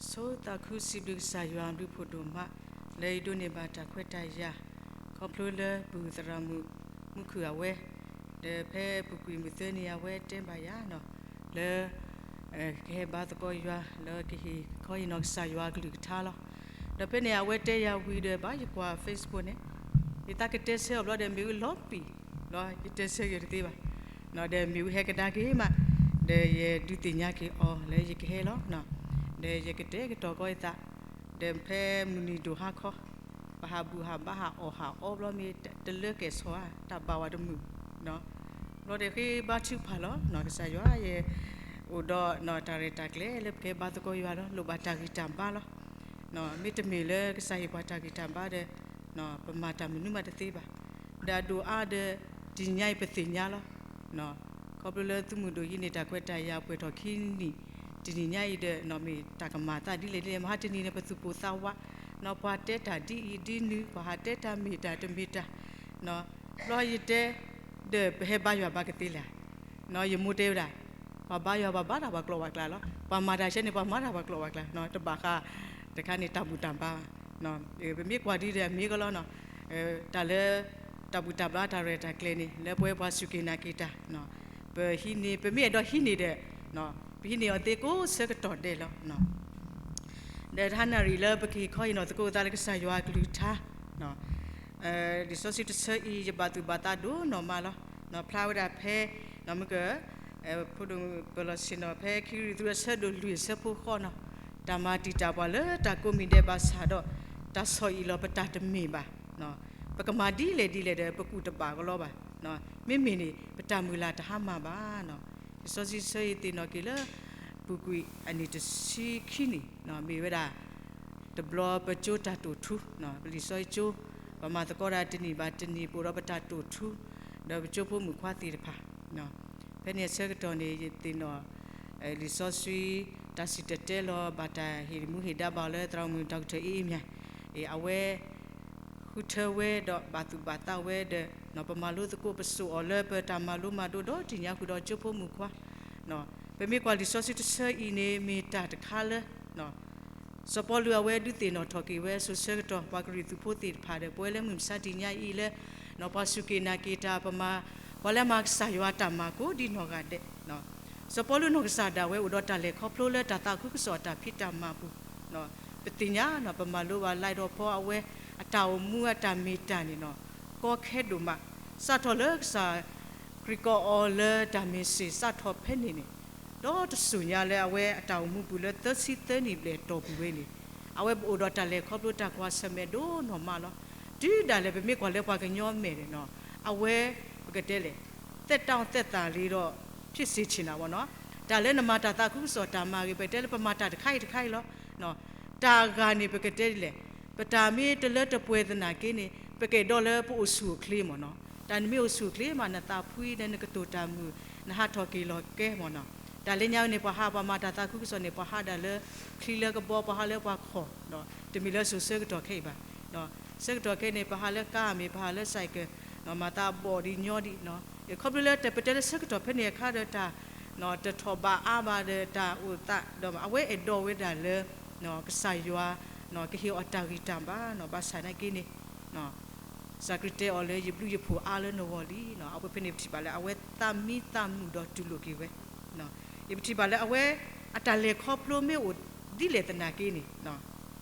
ဆိသးခုစံးဘျုးကစၢ်ယွၤအဘျုးဖးဒိၣ်မး, လၢယဒိးန့ၢ်ဘၣ်တၢ်ခွဲးတၢ်ယာ်, ခီဖျိလၢပုၢ်သရၣ်မုၣ်မူခုၣ်အဝဲ, ဒီးဖဲအပူၤကွံာ်မုၢ်သၢနံၤအဝဲတဲဘၣ်ယၤနီၤ, လၢ ကဟဲဘါသကိးယွၤ လၢကဟ့ၣ်ခီဟ့ၣ်နီၤကစၢ်ယွၤအကလုၢ်ကထါလီၤ. ဒီးဖဲန့ၣ်အဝဲတဲယၤဝံၤဒီး ဘၣ်ယကွၢ် Facebook န့ၣ်, ယသးကတဲဆၢအီၤဘျီဒီး မ့ၣ်အူလီၤပံာ်လီၤ, ယတဲဆၢဂ့ၤတသ့ဘၣ်, ဒီးမ့ၣ်အူဟဲကဒါက့ၤမး, ဒီးယဒုးသ့ၣ်ညါက့ၤအီၤလၢယကဟဲလီၤ. ဒီးယကတဲာ်ကတီၤကီယသး, ဒီးဖဲမုၢ်နံၤဒိၣ်ဟါခီ, ပဟးဘူၣ်ဟးဘါဟးအီၣ်ဟးအီဘျီမ့ၢ်တလၢကဲၣ်ဆိးဧါ, တၢ်ဘၣ်ဝဲတမုာ်, ဘျီဒီးဃ့ဘါထုကဖၣ်လီၤ. ကစၢ်ယွၤယဲ အိၣ်ဒီးတၢ်ရဲၣ်တၢ်ကျဲၤလၢပကဘါသကိးယွၤလီၤ, လိၣ်ဘၣ်တၢ်ဂံၢ်တၢ်ဘါလီၤ. မ့တမ့ၢ်လၢကစၢ်ဟ့ၣ်ပှၤတၢ်ဂံၢ်တၢ်ဘါဒီး ပမၤတၢ်မနုၤမးတသ့ဘၣ်. ဒီးအဒိၣ်အါဒီး တနံၤညါအံၤပသ့ၣ်ညါလီၤ. ခီဖျိလၢသုးမုၢ်ဒိၣ်ဟံးန့ၢ်တၢ်ခွဲးတၢ်ယာ်ပှဲၤထီၣ်ခံနံၣ်, တနံၤညါအံၤဒီး မ့ၢ်တၢ်ကမၤသးဒ်လဲၣ်ဒ်လဲၣ်, မဟါတနံၤန့ၣ် ပသူၣ်ပိၢ်သးဝး, ပှၤတဲတၢ်ဒ်အံၤဒ်နုၤ, ပှၤဟးတဲတၢ်မ့ၢ်တၢ်တမ့ၢ်တၢ်, ဘျီယတဲ ဒီးပဟဲဘါယွၤဘၣ်ကသ့လဲၣ်. ယမိၢ်တဲဝဲဒၣ်, ပှၤဘါယွၤပှၤဘါတၢ်ပှၤကျိာ်ပှၤကျဲလီၤ, ပှၤမၤတၢ်ဆဲန့ၣ် ပှၤမၤတၢ်ပှၤကျိာ်ပှၤကျဲ, တဘၣ်ဃးတခါန့ၣ် တၢ်ဘူၣ်တၢ်ဘါဘၣ်. ပမ့ၢ်ကွၢ်ဒ်ဒီးအမ့ၢ်ကလီၤနီၤ, တၢ်လၢ တၢ်ဘူၣ်တၢ်ဘါတၢ်ရဲၣ်တၢ်ကျဲၤန့ၣ် လၢပဝဲပှၤစူၢ်က့ၤနာ်က့ၤတၢ်, ပဟံးန့ၢ် ပမ့ၢ်အဲၣ်ဒိးဟံးန့ၢ်ဒီး ပဟံးန့ၢ်အီၤသ့ကိးဆၢကတီၢ်ဒဲးလီၤ. ဒီးတဟါနၣ်ရံၣ်လၢပကဟ့ၣ်ခီဟ့ၣ်နီၤသကိးသးလၢကစၢ်ယွၤအကလုၢ်ကထါ လံာ်စီဆှံတဆၢအံၤ ယဘၣ်သူၣ်ဘၣ်သးဒိၣ်နီၢ်မးလီၤ. ဖျါဝဲဒၣ်ဖဲ မုၢ်က ဖိဒိၣ်ပၢၢ်လီၤဆ့ၣ်နီၤ ဖဲခံကရံၣ်သူးအဆၢဒိၣ်လွံၢ်အဆၢဖိဃိးနီၤ, တၢ်မၤတံာ်တာ်ပှၤလၢတၢ်ကိးမံၤဒဲးဘၣ်ဆၣ်ဒီး တၢ်ဆီၣ်အံၣ်လီၤပတၢ်တမ့ၢ်ဘၣ်. ပကမၤဒ်လဲၣ်ဒ်လဲၣ်ဒီး ပကူၣ်တဘၣ်ကလီဘၣ်. မ့မ့ၢ်န့ၣ် ပတၢ်မုၢ်လၢ်တဟါမၢ်ဘၣ်. လံာ်စီဆှံဆၢအံၤသ့ၣ်နီၣ်က့ၤလၢ ပူၤကွံာ်အနံၣ်တဆံခံနံၣ် မ့ၢ်ဝဲဒၣ် တဘျီပကၠိတၢ်တိာ်ထူ ပလံာ်စီဆှံကၠိ ပမၤသကိးဒၣ်တနံၣ်ဘၣ်တနံၣ် ပအိၣ်ဒီးပတၢ်တိာ်ထူ ဒီးပကၠိဖိမုၣ်ခွါသ့ၣ်တဖၣ် ဖဲန့ၣ်အဆၢကတီၢ်န့ၣ် ယသ့ၣ်နီၣ် လံာ်စီဆှံ တၢ်စံၣ်တဲၤတဲလီၤ ဘၣ်တၢ်ဟ့ၣ်မူဟ့ၣ်ဒါဘၣ်အီၤလၢ သရၣ်မုၣ် Doctor အ့အ့မၠၣ် အဝဲ ဃုထၢဝဲဒီးဘၣ်သူၣ်ဘၣ်သးဝဲဒီး ပမၤလိသကိးပစိာ်အီၤလၢပတၢ်မၤလိမၤဒိးဒီးတံၢ်ညါဃုာ်ဒီးကၠိဖိမုၣ်ခွါ ပမ့ၢ်ကွၢ်လံာ်စီဆှံတဆၢအံၤန့ၣ် မ့ၢ်တၢ်တခါလၢ စီၤပီလူးအဝဲဒုးသ့ၣ်နီၣ်ထီၣ်က့ၤဝဲစိၤဆၢကတီၢ် ပှၤကရံၣ်သူးဖိသ့ၣ်တဖၣ်ဒီး ပဝဲလၢမုၢ်မဆါတံၢ်ညါအံၤလၢ ပှၤစူၢ်က့ၤနာ်က့ၤတၢ် ပမၤ ပှၤလၢမၤကစၢ်ယွၤတၢ်မၤကိးဒ်နီၢ်ဂၤဒဲး စီၤပီလူးနီၢ်ကစၢ်ဒၣ်ဝဲအိၣ်ဒီးတၢ်လဲၤခီဖျိလၢတၢ်သးခုကစီၣ်အတၢ်ဖံးတၢ်မၤအပူၤ ပသ့ၣ်ညါ ပမၤလိဘၣ်လၢဒီးဖီအဝဲ အတၢ်အိၣ်မူအတၢ်မ့ၢ်တၢ်န့ၣ် ကီခဲဒိၣ်မး စးထီၣ်လၢကစၢ်ခရံာ်ကိးအီၤလၢတၢ်မ့ၢ်စ့ၢ် စးထီၣ်ဖဲန့ၣ်န့ၣ် ဒီတစိၤညါလၢအဝဲအတၢ်အိၣ်မူပူၤလၢသၢဆံသၢနံၣ်ဘျဲၣ်တီၢ်ပူၤဝဲန့ၣ် အဝဲအိၣ်ဒီးတၢ်လဲၤခီဖျိတၢ်ကွၢ်ဆၢၣ်မဲာ်ဒိၣ်နီၢ်မးလီၤ. တုၤဒၣ်လဲာ်ပမ့ၢ်ကွၢ်လၢပှၤကညီအမဲာ်န့ၣ် အဝဲ ပကတဲလဲၣ် သက်တောင့်သက်သာလေတော့ ဖြစ်စေချင်တာပေါ့နော်. တၢ်လၢနမၤတၢ်သးခုကစီၣ်တၢ်မၤဂ့ၤ ပကတဲလၢပမၤတၢ်တခါအံၤတခါအံၤလီၤ. တၢ်အဂၤန့ၣ် ပကတဲဒ်လဲၣ် ပတၢ်မ့ၢ်တလၢတပှဲၤသနာ်က့န့ၣ် ပကအဲၣ်ဒိးလၢပအိၣ်ဆူၣ်အိၣ်ချ့မ့ၢ်နီၤ. တၢ်နမ့ၢ်အိၣ်ဆူၣ်အိၣ်ချ့မး နသးဖှံဒီးနကတိၤတၢ်မုာ် နဟးထီၣ်က့ၤလီၤကဲမ့ၢ်နီၤ. တၢ်လၢညါန့ၣ် ပှၤဟးပှၤမၤတၢ်သးခုကစီၣ်န့ၣ် ပှၤဟးဒၣ်လၢချံလၢကဘီ ပှၤဟးလၢပှၤခီၣ် တမ့ၢ်လၢစိၤဆၢကတီၢ်ခဲအံၤဘၣ်. ဆၢကတီၢ်ခဲအံၤန့ၣ် ပဟးလၢကါမ့ၢ် ပဟးလၢစဲးကဲး မၤသးဘီၣ်ဒံးညီဒံး ခီဖျိလၢပတဲလၢဆၢကတီၢ်ဖဲန့ၣ်အခါဒီးတၢ် တထီၣ်ဘးအါဘၣ်ဒီးတၢ်အိၣ်သးဒီး အဝဲအဲၣ်ဒိးဝဲဒၣ်လၢ ကစၢ်ယွၤ ကဟ့ၣ်အီၤတၢ်ဂံၢ်တၢ်ဘါ ဘၣ်ဆၣ်သနာ်က့န့ၣ် ကစၢ်ခရံာ်တဲအီၤလၢ ယဘျုးယဖှိၣ်အါလၢနဂီၢ်လံ. အဝဲဖဲန့ၣ်ပထံၣ်ဘၣ်လၢအဝဲသးမံသးမုာ်ဒီးတူၢ်လိာ်က့ၤဝဲ ယပထံၣ်ဘၣ်လၢအဝဲ အတၢ်လဲၤခီဖျိမ့ၢ်အိၣ်ဒ်လဲၣ်သနာ်က့န့ၣ်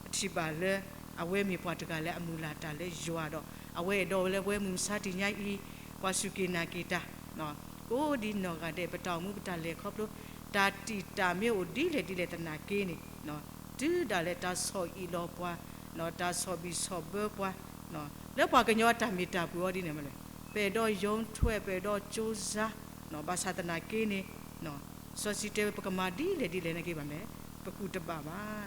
ပထံၣ်ဘၣ်လၢ အဝဲမ့ၢ်ပှၤတဂၤလၢအမုၢ်လၢ်တၢ်လၢယွၤဒီး အဝဲအဲၣ်ဒိးဝဲလၢပဝဲမုၢ်မဆါတနံၤညါအံၤ ပှၤစူၢ်က့ၤနာ်က့ၤတၢ် ကိးဒ်နီၢ်ဂၤဒဲး ပတၢ်အိၣ်မူပတၢ်လဲၤခီဖျိ တၢ်တံာ်တာ်မ့ၢ်အိၣ်ဒ်လဲၣ်ဒ်လဲၣ်သနာ်က့န့ၣ် တုၤဒၣ်လဲာ်တၢ်ဆီၣ်အံၣ်လီၤပှၤ တၢ်ဆီၣ်ဘံၣ်ဆီၣ်ဘၢပှၤ လၢပှၤကညီအတၢ်မ့ၢ်တၢ်ပှဲၤအီၤဒ်န့ၣ်မးလဲၣ် ပအဲၣ်ဒိးယိးထွဲ ပအဲၣ်ဒိးကၠိစါ ဘၣ်ဆၣ်သနာ်က့န့ၣ် စီဆှံတဲဝဲ ပကမၤဒ်လဲၣ်ဒ်လဲၣ်သနာ်က့ဘၣ်မး ပကူၣ်တဘၣ်ဘၣ်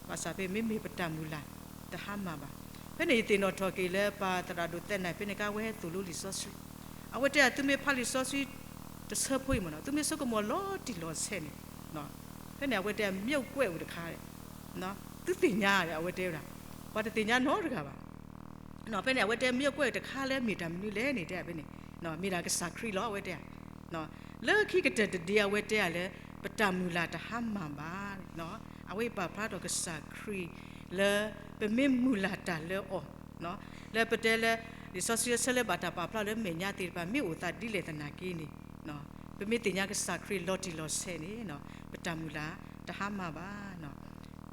ဘၣ်ဆၣ်ဖဲမ့မ့ၢ်ပတၢ်မုၢ်လၢ် တဟါမၢ်ဘၣ်. ဖဲန့ၣ်ယသ့ၣ်နီၣ်ထီၣ်က့ၤလၢပၢ်သရၣ်ဒိၣ်သဲနၤ ဖဲန့ၣ်အခါ အဝဲဟဲသိၣ်လိလံာ်စီဆှံ အဝဲတဲ သုမ့ၢ်ဖးလံာ်စီဆှံ တဆၢဖိအံၤမ့ၢ်နီၤ သုမ့ၢ်ဆိကမိၣ်လီၤတံၢ်လီၤဆဲးန့ၣ် ဖဲန့ၣ်အဝဲတဲ မြုပ်ကွက်အိၣ်တခါ သုသ့ၣ်ညါ အဝဲတဲဝဲဒၣ် ပှၤတသ့ၣ်ညါနီတဂၤဘၣ်. ဖဲန့ၣ်အဝဲတဲ မြုပ်ကွက်တခါလၢမ့ၢ်တၢ်မနုၤလဲၣ်န့ၣ် တဲဖဲန့ၣ် မ့ၢ်ဒၣ်ကစၢ်ခရံာ်လီၤ အဝဲတဲ လၢခံကတၢၢ်တဒ့ အဝဲတဲလၢ ပတၢ်မုၢ်လၢ်တဟါမၢ်ဘၣ်. အဝဲပာ်ဖျါထီၣ်ကစၢ်ခရံာ်လၢ ပမ့ၢ်မုၢ်လၢ်တၢ်လၢအီၤ, လၢပတဲလၢ လံာ်စီဆှံဆၢလၢဘၣ်တၢ်ပာ်ဖျါလၢမဲာ်ညါသ့ၣ်တဖၣ် မ့ၢ်အိၣ်သးဒ်လဲၣ်သနာ်က့န့ၣ်, ပမ့ၢ်သ့ၣ်ညါကစၢ်ခရံာ်လီၤတံၢ်လီၤဆဲးန့ၣ် ပတၢ်မုၢ်လၢ်တဟါမၢ်ဘၣ်.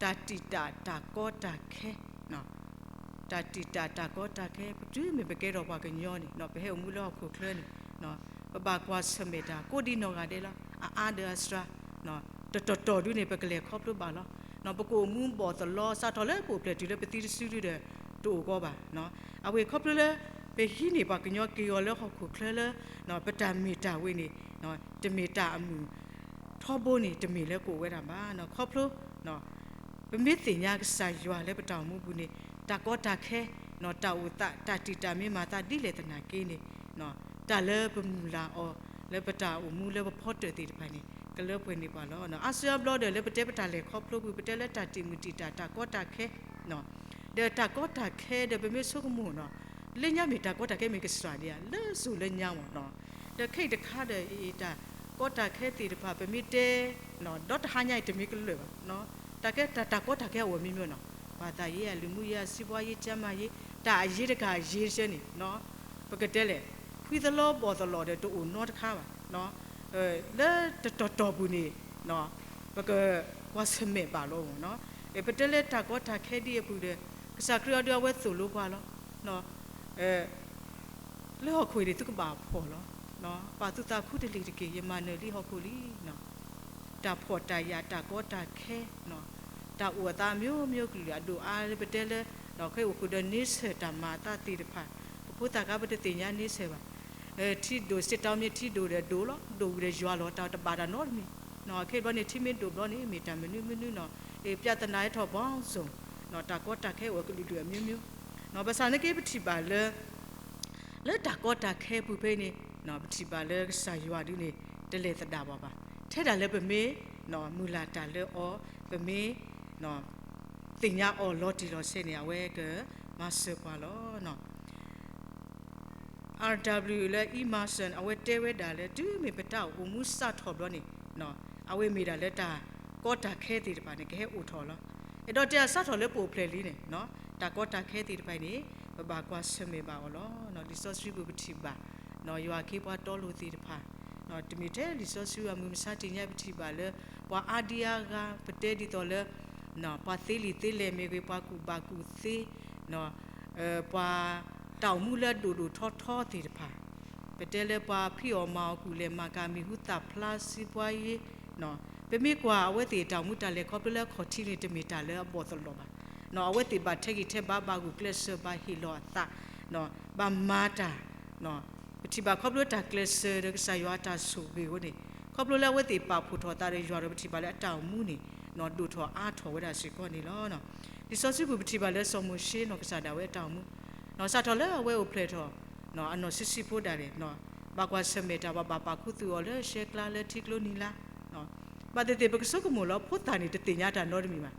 တၢ်တံာ်တာ်တၢ်ကီတၢ်ခဲ တၢ်တံာ်တာ်တၢ်ကီတၢ်ခဲ ပတုၤမ့ၢ်ပကဲထီၣ်ပှၤကညီန့ၣ် ပဟဲအိၣ်မူလၢဟီၣ်ခိၣ်ချၢန့ၣ် ပဘၣ်ကွၢ်ဆၢၣ်မဲာ်တၢ်ကိးဒံနီၢ်ဂၤဒဲးလီၤ. အအါဒီးအစှၤ တတီၤတီၤဒုန့ၣ် ပကလဲၤခီဖျိဘၣ်လီၤ. ပကအိၣ်မူဘီၣ်သလီ စးထီၣ်လၢပအိၣ်ဖျဲၣ်တုၤလၢပသံတစုဒုဒီး တအိၣ်ကီးဘၣ်. အဝဲခီဖျိလၢ ပဟံးန့ၢ်ပှၤကညီက့ၤအီၤလၢဟီၣ်ခိၣ်ချၢလၢ ပတၢ်မ့ၢ်တၢ်ဝဲန့ၣ် တမ့ၢ်တၢ်အမုာ်ထီဘိန့ၣ် တမ့ၢ်လၢကအိၣ်ဝဲဒၣ်ဘၣ်. ခီဖျိ ပမ့ၢ်သ့ၣ်ညါကစၢ်ယွၤလၢပတၢ်အိၣ်မူပူၤန့ၣ် တၢ်ကီတၢ်ခဲ တၢ်အိၣ်သး တၢ်တံာ်တာ်မ့ၢ်မၤသးဒ်လဲၣ်သနာ်က့န့ၣ် တၢ်လၢပမုၢ်လၢ်အီၤ လၢပတၢ်အိၣ်မူလၢပဖီတၢၣ်သ့ၣ်တဖၣ်န့ၣ် ကလၢပှဲၤန့ၢ်ပှၤလီၤ. အါစုအါဘျီဒီးလၢပတဲပတၢ်လဲၤခီဖျိပူၤ ပတဲလၢတၢ်တံာ်မုၢ်တံာ်တာ် တၢ်ကီတၢ်ခဲ ဒီးတၢ်ကီတၢ်ခဲဒီးပမ့ၢ်ဆိကမိၣ်နီၤ လၢညါမ့ၢ်တၢ်ကီတၢ်ခဲမ့ၢ်ကစၢ်ဒံးဧါ လၢစိၤလၢညါမ့ၢ်နီၤ ဒီးခဲအံၤတခါဒီးအံၤ တၢ်ကီတၢ်ခဲသ့ၣ်တဖၣ် ပမ့ၢ်တဲ ဒီတဟါညါအံၤတမ့ၢ်ကလၢာ်ဘၣ်. တၢ်ကဲတၢ် တၢ်ကီတၢ်ခဲအအိၣ်မ့ၢ်မ့ၢ်နီၤ ဘၣ်သးယ့ အလုၢ်မူယ့ အစံးဘှါယ့ ကၠၢမၤယ့ တၢ်အယ့တကးအယ့တဆၢန့ၣ် ပကတဲလဲၣ် ဖှံသလီဘီၣ်သလီဒီးတအိၣ်နီတခါဘၣ်. လၢတတီၤတီၤပူၤန့ၣ် ပကကွၢ်ဆၢၣ်မဲာ်ဘၣ်လီၤမ့ၢ်နီၤ. ပတဲလၢတၢ်ကီတၢ်ခဲဒ်အပူၤဒီး ကစၢ်ခရံာ်အီၤဒုးအဝဲသိၣ်လိပှၤလီၤ လၢဟီၣ်ခိၣ်အံၤန့ၣ် သုကဘၣ်ဖှီၣ်လီၤ. ပာ်သူၣ်သးခူတလ့ၢ်တက့ၢ် ယမၤနၢၤလံဟီၣ်ခိၣ်လံ. တၢ်ဖှီၣ်တၢ်ယာ် တၢ်ကီတၢ်ခဲ တၢ်အိၣ်အသးမျိုးမျိုးကလုာ်အဒိၣ်အါလၢပတဲလၢ ခဲအံၤအိၣ်ဃုာ်ဒီးန့ဆၢၣ်တၢ်မၤအသးသ့ၣ်တဖၣ် ပဖိသၣ်ခါပတသ့ၣ်ညါန့ဆၢၣ်ဘၣ်. ထံဒိၣ်စ့ၢ်တၢ်မ့ၢ်ထံဒိၣ်ဒီးဒိၣ်လီၤ ဒိၣ်ဝံၤဒီးယွၤလီၤ တၢ်တဘၣ်တၢ်နီတမံၤ. ခဲအံၤဘျီန့ၣ် ထံမ့ၢ်ဒိၣ်ဘျီန့ၣ် မ့ၢ်တၢ်မနုၤမနုၤနီၤ ပြဿနာဟဲထီၣ် ပေါင်းစုံ တၢ်ကီတၢ်ခဲအိၣ်အကလုာ်ကလုာ်အမျိုးမျိုး ဘၣ်ဆၣ်နာ်က့ပထံၣ်ဘၣ်လၢ လၢတၢ်ကီတၢ်ခဲပူၤဖဲန့ၣ် ပထံၣ်ဘၣ်လၢကစၢ်ယွၤဒုန့ၣ် တလဲၤသဒၣ်ပှၤဘၣ်. ထဲဒၣ်လၢပမ့ၢ် မုၢ်လၢ်တၢ်လၢအီၤ ပမ့ၢ် သ့ၣ်ညါအီၤလီၤတံၢ်လီၤဆဲးန့ၣ် အဝဲကမၤစၢၤပှၤလီၤ. R W လၢ Emerson အဝဲတဲဝဲဒၣ်လၢ တုၤမ့ၢ်ပတၢ်အိၣ်မူစးထီၣ်ဘျီန့ၣ် အဝဲမ့ၢ်ဒၣ်လၢတၢ်ကီတၢ်ခဲသ့ၣ်တဖၣ်န့ၣ် ကဟဲအိၣ်ထီၣ်လီၤ. အဲၣ်ဒိးတဲအစးထီၣ်လၢပအိၣ်ဖျဲၣ်လံန့ၣ် တၢ်ကီတၢ်ခဲသ့ၣ်တဖၣ်န့ၣ် ပဘၣ်ကွၢ်ဆၢၣ်မဲာ်ဘၣ်အီၤလီၤ. လံာ်စီဆှံပူၤပထံၣ်ဘၣ် ယွၤအခ့အပှၤတီလိၤသ့ၣ်တဖၣ် တမ့ၢ်ထဲလံာ်စီဆှံအမုၢ်မဆါတနံၤညါ ပထံၣ်ဘၣ်လၢ ပှၤအါဒံအါဂၤ ပတဲဒ်သိးလၢ ပှၤသ့လံာ်သ့လဲၢ်မ့ၢ်ဂ့ၤ ပှၤကူၣ်ဘၣ်ကူၣ်သ့ ပှၤတၢ်အိၣ်မူလၢအဒိၣ်ဒိၣ်ထီထီသ့ၣ်တဖၣ် ပတဲလၢပှၤဖံးအီၣ်မၤအီၣ် ကူၣ်လဲၤမၤကၤ မံၤဟူသၣ်ဖျါ စံးပှၤယ့ ပမ့ၢ်ကွၢ်အဝဲသ့ၣ်တၢ်အိၣ်မူတၢ်လဲၤခီဖျိလၢအခီၣ်ထံးန့ၣ် တမ့ၢ်တၢ်လၢအဘီၣ်သလီၤဘၣ်. အဝဲသ့ၣ်ဘၣ်ထဲးဂံၢ်ထဲးဘါ ဘၣ်ဂုာ်ကျဲးစၢး ဘၣ်ဟ့ၣ်လီၤအသး ဘၣ်မၤတၢ် ပထံၣ်ဘၣ်ခီဖျိတၢ်ကျဲးစၢးဒီးကစၢ်ယွၤအတၢ်ဆိၣ်ဂ့ၤအဃိန့ၣ် ခီဖျိလၢအဝဲသ့ၣ်ပာ်ဖှိၣ်ထီၣ်အသးဒီးယွၤဒီး ပထံၣ်ဘၣ်လၢအတၢ်အိၣ်မူန့ၣ် ဒိၣ်ထီၣ်အါထီၣ်ဝဲဒၣ်စ့ၢ်ကီးန့ၣ်လီၤ. လံာ်စီဆှံပူၤပထံၣ်ဘၣ်လၢစီၤမိၤၡ့နီၢ်ကစၢ်ဒၣ်ဝဲ အတၢ်အိၣ်မူ စးထီၣ်လၢအဝဲအိၣ်ဖျဲၣ်ထီၣ် အနီၢ်ဆံးဆံးဖိဒၣ်လဲာ် ဘၣ်ကွၢ်ဆၢၣ်မဲာ်တၢ် ဘၣ်ပာ်ခူသူၣ်အီၤလၢရှဲကျါလၢထံကျိနံၤလါ ဘၣ်သ့ၣ်သ့ၣ် ပကဆိကမိၣ်လီၤ ဖိသၣ်န့ၣ် တသ့ၣ်ညါတၢ်နီတမံၤဘၣ်.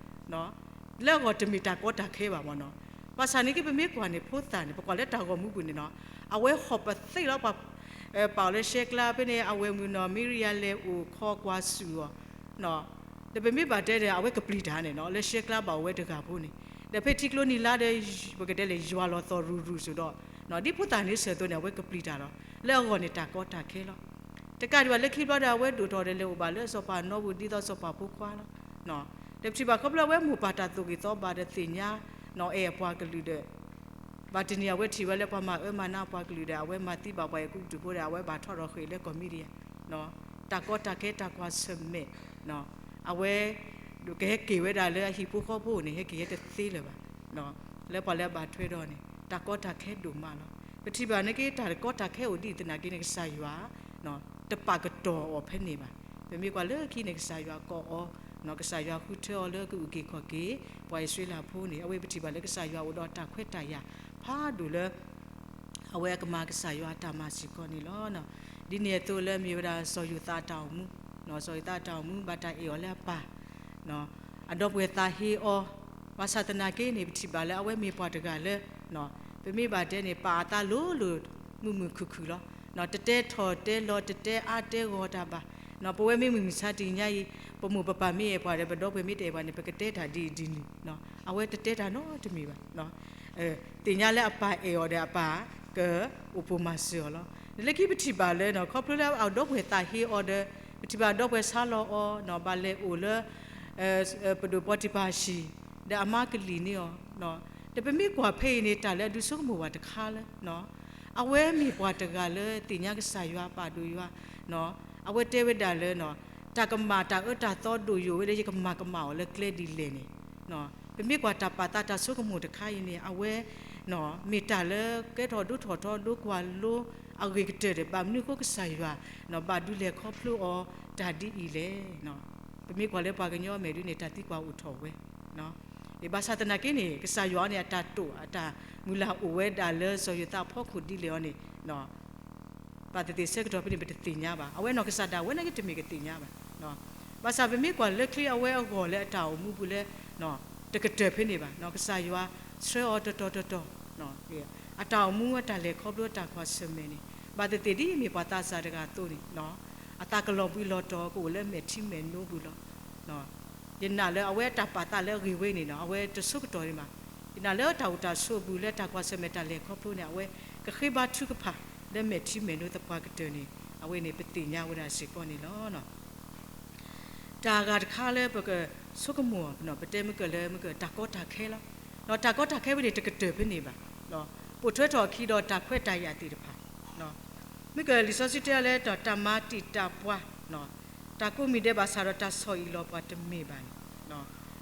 လၢအဂီၢ်တမ့ၢ်တၢ်ကီတၢ်ခဲဘၣ်မ့ၢ်နီၤ. ဘၣ်ဆၣ်န့ၣ်က့ ပမ့ၢ်ကွၢ်န့ၣ် ဖိသၣ်န့ၣ် ပကွၢ်လၢတၢ်ဂီၤမူပူၤန့ၣ်နီၤ အဝဲဟီၣ်ပသ့လီၤ ပှၤ ပာ်အီၤလၢရှဲကျါဖဲန့ၣ် အဝဲမုၢ်နီၤ မ့ရံယၤလဲၤအိၣ်ခီကွၢ်ဆူၣ်အီၤ ဒီးပမ့ၢ်ဘၣ်တဲဒီး အဝဲကပျံၤတၢ်န့ၣ်နီၤ လၢရှဲကျါဘၣ်အိၣ်ဝဲတဂၤဖိန့ၣ် ဒီးဖဲထံကျိနံၤလါဒီး ပကတဲလဲၣ် ယွၤလီၤသီၣ်ရူၤရူၤစိၤဒီး ဒ်ဖိသၣ်န့ၣ်ဆၢၣ်အသိးန့ၣ် အဝဲကပျံၤတၢ်လီၤ. လၢအဂီၢ်န့ၣ် တၢ်ကီတၢ်ခဲလီၤ. တကးဒံးဘၣ်လၢခံဘျီဒီး အဝဲဒိၣ်ထီၣ်ဒီးလဲၤအိၣ်ဘၣ်လၢစီၤပၤနီပူၤ ဒ်သိးစီၤပၤဖိခွါလီၤ. ဒီးပထံၣ်ဘၣ်ခီဖျိအဝဲမိၢ်ပၢ်တၢ်သိၣ်ဂ့ၤသီဘၣ်ဒီးသ့ၣ်ညါ အဲၣ်အပှၤကလုာ်ဒီး ဘၣ်တနံၤအဝဲထံၣ်ဝဲလၢပှၤမၤအၢမၤနးအပှၤကလုာ်ဒီး အဝဲမၤသံဘၣ်ပှၤအဲၤကူပတူးဖိဒီး အဝဲဘၣ်ထီၣ်ထီၣ်ဃ့ၢ်လၢကီၢ်မံဒယၣ် တၢ်ကီတၢ်ခဲတၢ်ကွၢ်ဆၢၣ်မဲာ် အဝဲ ကဟဲက့ၤဝဲဒၣ်လၢအဟံၣ်ဖိဃီဖိန့ၣ် ဟဲက့ၤဟဲတသ့လၢၤဘၣ်. လၢပှၤလၢအဘၣ်ထွဲဒီးန့ၣ် တၢ်ကီတၢ်ခဲဒိၣ်မးလီၤ. ပထံၣ်ဘၣ်န့ၣ်က့ တၢ်ကီတၢ်ခဲအိၣ်ဒ်အံၤသနာ်က့န့ၣ် ကစၢ်ယွၤ တပာ်ကတီၢ်အီၤဖဲန့ၣ်ဘၣ်. ပမ့ၢ်ကွၢ်လၢခံန့ၣ် ကစၢ်ယွၤကိးအီၤ ကစၢ်ယွၤဃုထၢအီၤလၢကအုၣ်က့ၤခီၣ်က့ၤ ပှၤအံၣ်စရ့လးဖိန့ၣ် အဝဲပထံၣ်ဘၣ်လၢကစၢ်ယွၤအိၣ်ဒီးတၢ်ခွဲးတၢ်ယာ်ဖးဒိၣ်လၢ အဝဲအကမၤကစၢ်ယွၤအတၢ်မၤစ့ၢ်ကီးန့ၣ်လီၤ. ဒ်န့ၣ်အသိးလၢမ့ၢ်ဝဲဒၣ်စီၤယိၤသးအတၢ်အိၣ်မူ, စီၤယိၤသးအတၢ်အိၣ်မူ ဘၣ်တၢ်အဲၣ်အီၤလၢအပၢ်, အဒီပုၢ်ဝဲၢ်သးဟ့အီၤ, ဘၣ်ဆၣ်သနာ်က့န့ၣ် ပထံၣ်ဘၣ်လၢအဝဲမ့ၢ်ပှၤတဂၤလၢ ပမ့ၢ်ဘၣ်တဲန့ၣ် ပာ်အသးလိၤလိၤ မုာ်မုာ်ခုၣ်ခုၣ်လီၤ. တတဲထီၣ်တဲလီၤ တတဲအါတဲဂီၢ်တၢ်ဘၣ်. ပဝဲမ့ၢ်မုၢ်မဆါတနံၤညါအံၤ ပမိၢ်ပပၢ်မ့ၢ်အဲၣ်ပှၤဒီး ပဒီပုၢ်ဝဲၢ်မ့ၢ်တအဲၣ်ပှၤန့ၣ် ပကတဲတၢ်ဒ်အံၤဒ်နုၤ, အဝဲတတဲတၢ်နီတမံၤဘၣ်. သ့ၣ်ညါလၢအပၢ်အဲၣ်အီၤဒီး အပၢ်ကအိၣ်ပိၢ်မၤစၢၤအီၤလီၤ. လၢခံပထံၣ်ဘၣ်လၢ ခီဖျိလၢအဒီပုၢ်ဝဲၢ်သးဟ့အီၤဒီး ပထံၣ်ဘၣ်ဒီပုၢ်ဝဲၢ်ဆါလီၤအီၤ ဘၣ်လဲၤအိၣ်လၢ ပဒိၣ်ပီတံၢ်ပၤဟံၣ် ဒီးအမါကလံၣ်န့ၢ်အီၤ, ဒီးပမ့ၢ်ကွၢ်ဖဲအံၤန့ၣ် တၢ်လၢအဒုးဆိကမိၣ်ပှၤတခါလၢ အဝဲမ့ၢ်ပှၤတဂၤလၢသ့ၣ်ညါကစၢ်ယွၤပာ်ဒိၣ်ယွၤ, အဝဲတဲဝဲဒၣ်လၢ တၢ်ကမၣ်တၢ်အၢတၢ်သီဒိၣ်ယိာ်ဝဲလၢယကမၤကမၣ်အီၤလၢကျဲဒ်လဲၣ်န့ၣ်, ပမ့ၢ်ကွၢ်တၢ်ပာ်သးတၢ်ဆိကမိၣ်တခါအံၤန့ၣ် အဝဲ မ့ၢ်တၢ်လၢကဲထီၣ်ဒိၣ်ထီၣ်ထီဒိကွၢ်လိအဂ့ၤကတၢၢ်ဒီး ဘၣ်မနုၤအဃိကစၢ်ယွၤ ဘၣ်ဒုးလဲၤခီဖျိအီၤတၢ်ဒ်အံၤလဲၣ်. ပမ့ၢ်ကွၢ်လၢပှၤကညီအမဲာ်ဒ်န့ၣ် တၢ်သံကွၢ်အိၣ်ထီၣ်ဝဲ ဘၣ်ဆၣ်သနာ်က့န့ၣ် ကစၢ်ယွၤအံၤန့ၣ် အတၢ်တိာ်အတၢ်မုၢ်လၢ်အိၣ်ဝဲဒၣ်လၢစီၤယိၤသးအဖီခိၣ်ဒ်လဲၣ်အံၤန့ၣ် ဘၣ်သ့ၣ်သ့ၣ်ဆၢကတီၢ်ဖဲန့ၣ် ပတသ့ၣ်ညါဘၣ်. အဝဲနီၢ်ကစၢ်ဒၣ်ဝဲနာ်က့တမ့ၢ်ကသ့ၣ်ညါဘၣ်. ဘၣ်ဆၣ်ပမ့ၢ်ကွၢ်လၢချံအဝဲအဂီၢ်လၢအတၢ်အိၣ်မူပူၤလၢ တကတၢၢ်ဖဲန့ၣ်ဘၣ်. ကစၢ်ယွၤဆှၢအီၤတတီၤတတီၤ အတၢ်အိၣ်မူအတၢ်လဲၤခီဖျိအတၢ်ကွၢ်ဆၢၣ်မဲာ်န့ၣ် ဘၣ်သ့ၣ်သ့ၣ်ဒ်မ့ၢ်ပှၤသးစၢ်တဂၤအသိးန့ၣ် အသးကလီၤဘှံးလီၤတီၤ ကအိၣ်လၢမဲာ်ထံမဲာ်နိပူၤလီၤ. ယနာ်လၢအဝဲအတၢ်ပာ်သးလၢအဂ့ၤဝဲန့ၣ် အဝဲတဆိကတီၢ်ဒံးဘၣ်. ယနာ်လၢတၢ်အိၣ်တၢ်ဆိးအပူၤလၢတၢ်ကွၢ်ဆၢၣ်မဲာ်တၢ်လဲၤခီဖျိန့ၣ် အဝဲကဃ့ဘါထုကဖၣ်လၢမဲာ်ထံမဲာ်နိသပှၢ်ကတၢၢ်န့ၣ် အဝဲန့ၣ်ပသ့ၣ်ညါဝဲဒၣ်စ့ၢ်ကီးန့ၣ်လီၤ. တၢ်အဂၤတခါလၢပကဆိကမိၣ် ပတဲမ့ၢ်ကလၢမ့ၢ်ကတၢ်ကီတၢ်ခဲလီၤ. တၢ်ကီတၢ်ခဲဖဲန့ၣ်တကတၢၢ်ဖဲန့ၣ်ဘၣ်. ပိာ်ထွဲထီၣ်အခံဒီးတၢ်ခွဲးတၢ်ယာ်သ့ၣ်တဖၣ် မ့ၢ်ကလံာ်စီဆှံတဲလၢတၢ်မၤတံာ်တာ်ပှၤ, တၢ်ကိးမံၤဒဲးဘၣ်ဆၣ်ဒီးတၢ်ဆီၣ်အံၣ်လီၤပှၤတမ့ၢ်ဘၣ်န့ၣ်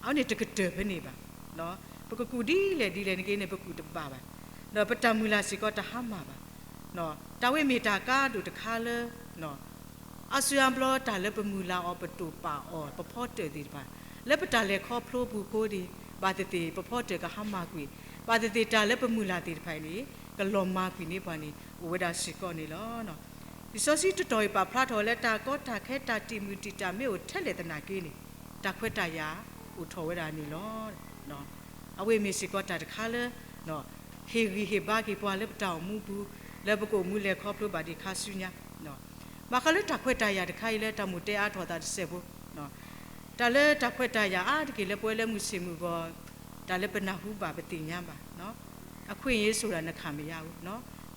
အဝဲန့ၣ်တကတၢၢ်ဖဲန့ၣ်ဘၣ်. ပကကူၣ်ဒ်လဲၣ်ဒ်လဲၣ်န့ၣ်က့န့ၣ် ပကူၣ်တဘၣ်ဘၣ်. ဒီးပတၢ်မုၢ်လၢ်စ့ၢ်ကီးတဟါမၢ်ဘၣ်. တၢ်ဝဲမ့ၢ်တၢ်ကါဒိၣ်တခါလၢ အါစုအါဘျီတၢ်လၢပမုၢ်လၢ်အီၤပတိာ်ပာ်အီၤ ပဖီတၢၣ်သ့ၣ်တဖၣ် လၢပတၢ်လဲၤခီဖျိပူၤအဃိဒီး ဘၣ်သ့ၣ်သ့ၣ် ပဖီတၢၣ်ကဟါမၢ်ကွံာ်, ဘၣ်သ့ၣ်သ့ၣ်တၢ်လၢပမုၢ်လၢ်သ့ၣ်တဖၣ်အံၤန့ၣ် ကလီၤမၢ်ကွံာ်န့ၢ်ပှၤန့ၣ် အိၣ်ဝဲဒၣ်စ့ၢ်ကီးန့ၣ်လီၤ. လံာ်စီဆှံတတီၤအံၤပာ်ဖျါထီၣ်လၢတၢ်ကီတၢ်ခဲတၢ်တံာ်မုၢ်တံာ်တာ်မ့ၢ်အိၣ်ထဲလဲၣ်သနာ်က့န့ၣ် တၢ်ခွဲးတၢ်ယာ်အိၣ်ထီၣ်ဝဲဒၣ်န့ၣ်လီၤ. အဝဲမ့ၢ်စ့ၢ်ကီးတၢ်တခါလၢ ဟ့ၣ်ဂံၢ်ဟ့ၣ်ဘါက့ၤပှၤလၢပတၢ်အိၣ်မူပူၤ လၢပကအိၣ်မူလဲၤခီဖျိဘၣ်ဒံးခါဆူညါ ဘၣ်ဃးလၢတၢ်ခွဲးတၢ်ယာ်တခါအံၤလၢတၢ်မိၣ်တဲအါထီၣ်သးတစဲးဖိ တၢ်လၢတၢ်ခွဲးတၢ်ယာ်အါတက့ၢ်လၢပဝဲလၢမုၢ်ဆ့ၣ်မုၢ်ဂီၤ တၢ်လၢပနၢ်ဟူဘၣ်ပသ့ၣ်ညါဘၣ် အခွင့်အရေးဆိုတာ နှစ်ခါမရဘူး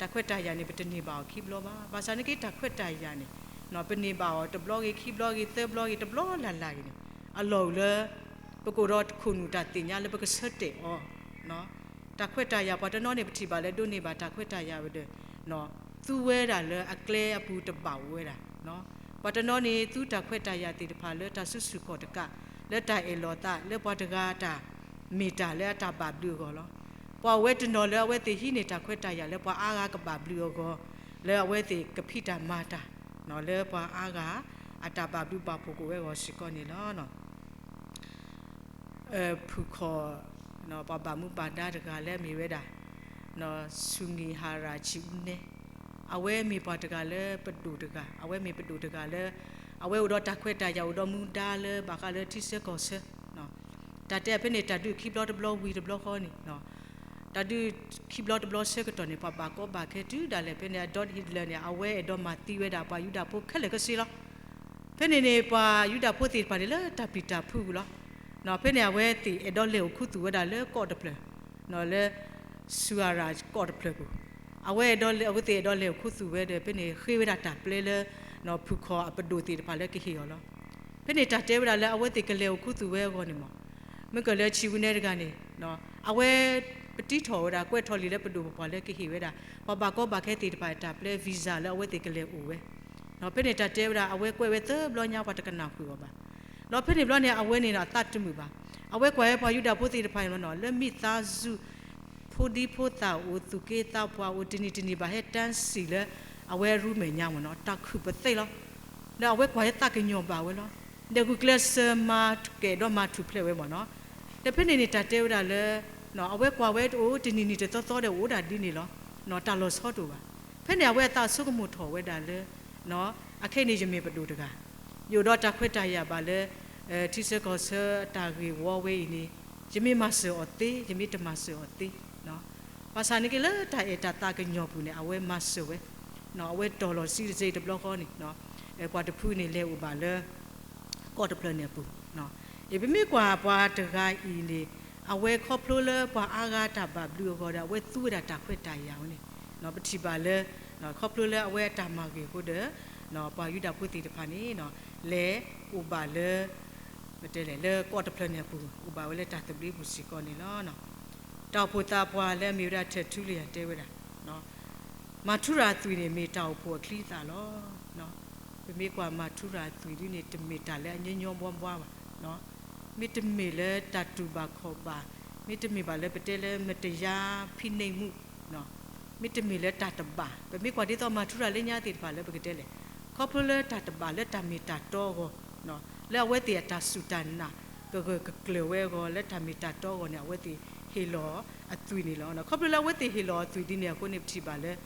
တၢ်ခွဲးတၢ်ယာ်န့ၣ် ပတန့ၢ်ဘၣ်အီၤခံဘျီဘၣ်. ဘၣ်ဆၣ်န့ၣ်က့တၢ်ခွဲးတၢ်ယာ်န့ၣ် ပန့ၢ်ဘၣ်အီၤတဘျီဂ့ၤ ခံဘျီဂ့ၤ သၢဘျီဂ့ၤ တဘျီလၢ်လၢ်ဂ့ၤန့ၣ် အလီၢ်အိၣ်လၢ ပကအိၣ်ဒီးခိၣ်နူာ်တၢ်သ့ၣ်ညါလၢပကဆၢတဲာ်အီၤ တၢ်ခွဲးတၢ်ယာ် ပှၤတနီၤန့ၣ် ပထံၣ်ဘၣ်လၢဒိးန့ၢ်ဘၣ်တၢ်ခွဲးတၢ်ယာ်ဝဲဒီး သူဝဲဒၣ်လၢအကျဲအပူၤတဘၣ်အိၣ်ဝဲဒၣ် ပှၤတနီၤန့ၣ် သူတၢ်ခွဲးတၢ်ယာ်သ့ၣ်တဖၣ်လၢတၢ်စုဆူၣ်ခီၣ်တကး လၢတၢ်အဲၣ်လီၤသး လၢပှၤတဂၤတၢ်မ့ၢ်တၢ်လၢအတၢ်ဘၣ်ဘျုးအဂီၢ်လီၤ. ပှၤအိၣ်ဝဲတနီၤလၢအဝဲသ့ၣ်ဟံးန့ၢ်တၢ်ခွဲးတၢ်ယာ်လၢပှၤအါဂၤကဘၣ်ဘျုးအဂီၢ် လၢအဝဲသ့ၣ်ကဖံးတၢ်မၤတၢ် လၢပှၤအါဂၤ အတၢ်ဘၣ်ဘျုးဘၣ်ဖှိၣ်ကအိၣ်ဝဲအဂီၢ်စ့ၢ်ကီးန့ၣ်လီၤ. ဖုၣ်ခီၣ် ပှၤဘၣ်မူဘၣ်ဒါတဂၤလၢအမ့ၢ်ဝဲဒၣ် ဆူနံၤဟၤရၣ်ဆံးအူနဲ အဝဲမ့ၢ်ပှၤတဂၤလၢပဒိၣ်တဂၤ အဝဲမ့ၢ်ပဒိၣ်တဂၤလၢ အဝဲအိၣ်ဒီးတၢ်ခွဲးတၢ်ယာ် အိၣ်ဒီးမူဒါလၢဘၣ်ဃးလၢထံဆၢကီၢ်ဆၢ တၢ်တဲဖဲန့ၣ် တၢ်ဒုးခံဘျီတဘျီဝံၤတဘျီဃီန့ၣ် တၢ်ဒုးခံဘျီတဘျီဆၢကတီၢ်န့ၣ် ပှၤဘၣ်ကီဘၣ်ခဲတုၤဒၣ်လဲာ်ဖဲန့ၣ် Adolf Hitler န့ၣ် အဝဲအဲၣ်ဒိးမၤသံဝဲဒၣ်ပှၤယူဒၤဖိခဲလၢာ်ခဲဆ့လီၤ. ဖဲန့ၣ်န့ၣ် ပှၤယူဒၤဖိသ့ၣ်တဖၣ်န့ၣ်လၢတၢ်ပျံၤတၢ်ဖုးပူၤလီၤ. ဖဲန့ၣ် အဝဲသ့ၣ်အဲၣ်ဒိးလဲၤအိၣ်ခူသူၣ်ဝဲဒၣ်လၢကီၢ်တဖျၢၣ် လၢ ဆူအရၣ်ကီၢ်တဖျၢၣ်ပူၤ အဝဲအဲၣ်ဒိးလဲၤ အဝဲသ့ၣ်အဲၣ်ဒိးလဲၤအိၣ်ခူသူၣ်ဝဲဒီး ဖဲန့ၣ်ဃ့ဝဲဒၣ်တၢ်ပျဲလၢ ဖုၣ်ခီၣ်အပဒိၣ်သ့ၣ်တဖၣ်လၢကဟ့ၣ်အီၤလီၤ. ဖဲန့ၣ်တၢ်တဲဝဲဒၣ်လၢအဝဲသ့ၣ်ကလဲၤအိၣ်ခူသူၣ်ဝဲအဂီၢ်န့ၣ်မး မ့ၢ်ကလၢဆံးဝူနဲတဂၤန့ၣ် အဝဲပတံထီၣ်ဝဲဒၣ် ကွဲးထီၣ်လံာ်လၢပဒိၣ်ပပှၢ်လၢကဟ့ၣ်ဝဲဒၣ် ပှၤဘၣ်ကီဘၣ်ခဲသ့ၣ်တဖၣ်အတၢ်ပျဲ visa လၢအဝဲသ့ၣ်ကလဲၤအိၣ်ဝဲ ဖဲန့ၣ်တၢ်တဲဝဲဒၣ် အဝဲကွဲးဝဲသၢဘျီညါ ပှၤတကနၣ်ဃုာ်အီၤဘၣ်. ဒီးဖဲန့ၣ်ဘျီန့ၣ် အဝဲန့ၣ်အသးတမုာ်ဘၣ်. အဝဲကွၢ်ဝဲပှၤယူဒၤဖိသ့ၣ်တဖၣ်န့ၣ် လၢမ့ၢ်သးစူၤ ဖိဒံဖိသၣ်အိၣ် သူၣ်က့သးပှၢ်အိၣ် တနံၤတနံၤဘၣ်ဟဲတၢ်စံၣ်လၢ အဝဲရူမဲာ်ညါမ့ၢ်နီၤ တၢ်ခုၣ်ပသ့ၣ်လီၤ. ဒီးအဝဲကွၢ်ဟဲသးကညီၤဘၣ်ဝဲလီၤ. ဒီးဂုာ်ကျဲးစၢးမၤကဲၤဒီးမၤထူၣ်ဖျဲးဝဲမ့ၢ်နီၤ. ဒီးဖဲန့ၣ်န့ၣ် တၢ်တဲဝဲဒၣ်လၢ အဝဲကွၢ်ဝဲတအိၣ် တနံၤနံၤတသီသီဒီးအိၣ်ဒၣ်ဒ်န့ၣ်လီၤ. တၢ်လီၤဆီတအိၣ်ဘၣ်. ဖဲန့ၣ်အဝဲအသးဆိကမိၣ်ထီၣ်ဝဲဒၣ်လၢ အခဲအံၤန့ၣ် ယမ့ၢ်ပဒိၣ်တဂၤ ယအိၣ်ဒီးတၢ်ခွဲးတၢ်ယာ်ဘၣ်လၢ ထံဆၢကီၢ်ဆၢအတၢ်ဂ့ၢ်ဝီဝဲအံၤန့ၣ် ယမ့ၢ်မၤစၢၤအီၤသ့ ယမ့ၢ်တမၤစၢၤအီၤသ့ ဘၣ်ဆၣ်န့ၣ်က့လၢတၢ်အဲၣ်တၢ်သးကညီၤပူၤန့ၣ် အဝဲမၤစၢၤဝဲ အဝဲတီၢ်လီၤစံတစ့တဘျီဃီန့ၣ် ပှၤတဖုန့ၣ်လဲၤအိၣ်ဘၣ်လၢ ကီၢ် ကီၢ်တဖျၢၣ်န့ၣ်အပူၤ, အံၤပမ့ၢ်ကွၢ်ပှၤတဂၤအံၤန့ၣ်, အဝဲခီဖျိလၢပှၤအါဂၤတၢ်ဘၣ်ဘျုးအဂီၢ်ဒီး အဝဲသူဝဲဒၣ်တၢ်ခွဲးတၢ်ယာ်ဝဲန့ၣ်, ပထံၣ်ဘၣ်လၢ ခီဖျိလၢအဝဲအတၢ်မၤဂ့ၤအဃိဒီး ပှၤယူဒၤဖိသ့ၣ်တဖၣ်န့ၣ် လဲၤအိၣ်ဘၣ်လၢ ပတဲလဲၣ် လၢကီၢ်တဖျၢၣ်န့ၣ်အပူၤ အိၣ်ဘၣ်ဝဲလၢတၢ်သဘျ့ပူၤစ့ၢ်ကီးန့ၣ်လီၤ. တၢ်အိၣ်ဖှိၣ်သးပှၢ်လၢအမ့ၢ်ဝဲဒၣ် Tertullian တဲဝဲဒၣ်, မၤထူရၤအသွံၣ်န့ၣ် မ့ၢ်တၢ်အိၣ်ဖှိၣ်အချံအသၣ်လီၤ. ပမ့ၢ်ကွၢ်မၤထူရၤအသွံၣ်ဒ်န့ၣ် တမ့ၢ်တၢ်လၢအညီညီဘှါဘှါဘၣ်, မ့တမ့ၢ်လၢတၢ်တူၢ်ဘၣ်ခီၣ်ဘၣ်, မ့တမ့ၢ်ဘၣ်လၢပတဲလၢ မတရားဖိနှိပ်မှု, မ့တမ့ၢ်လၢတၢ်တဘၣ်, ပမ့ၢ်ကွၢ်ဒ်သိးမၤထူရၤလၢညါသ့ၣ်တဖၣ်လၢပကတဲလဲၣ်, ခီဖျိလၢတၢ်တဘၣ်လၢတၢ်မ့ၢ်တၢ်တီအဂီၢ်, လၢအဝဲသ့ၣ်အတၢ်စူၢ်တၢ်နာ် ကဂၢၢ်ကကျၢၤဝဲအဂီၢ် လၢတၢ်မ့ၢ်တၢ်တီအဂီၢ်န့ၣ် အဝဲသ့ၣ်ဟ့ၣ်လီၤအသွံၣ်န့ၣ်လီၤ. ခီဖျိလၢအဝဲသ့ၣ်ဟ့ၣ်လီၤအသွံၣ်ဒ်န့ၣ်အဃိန့ၣ် ပထံၣ်ဘၣ်လၢ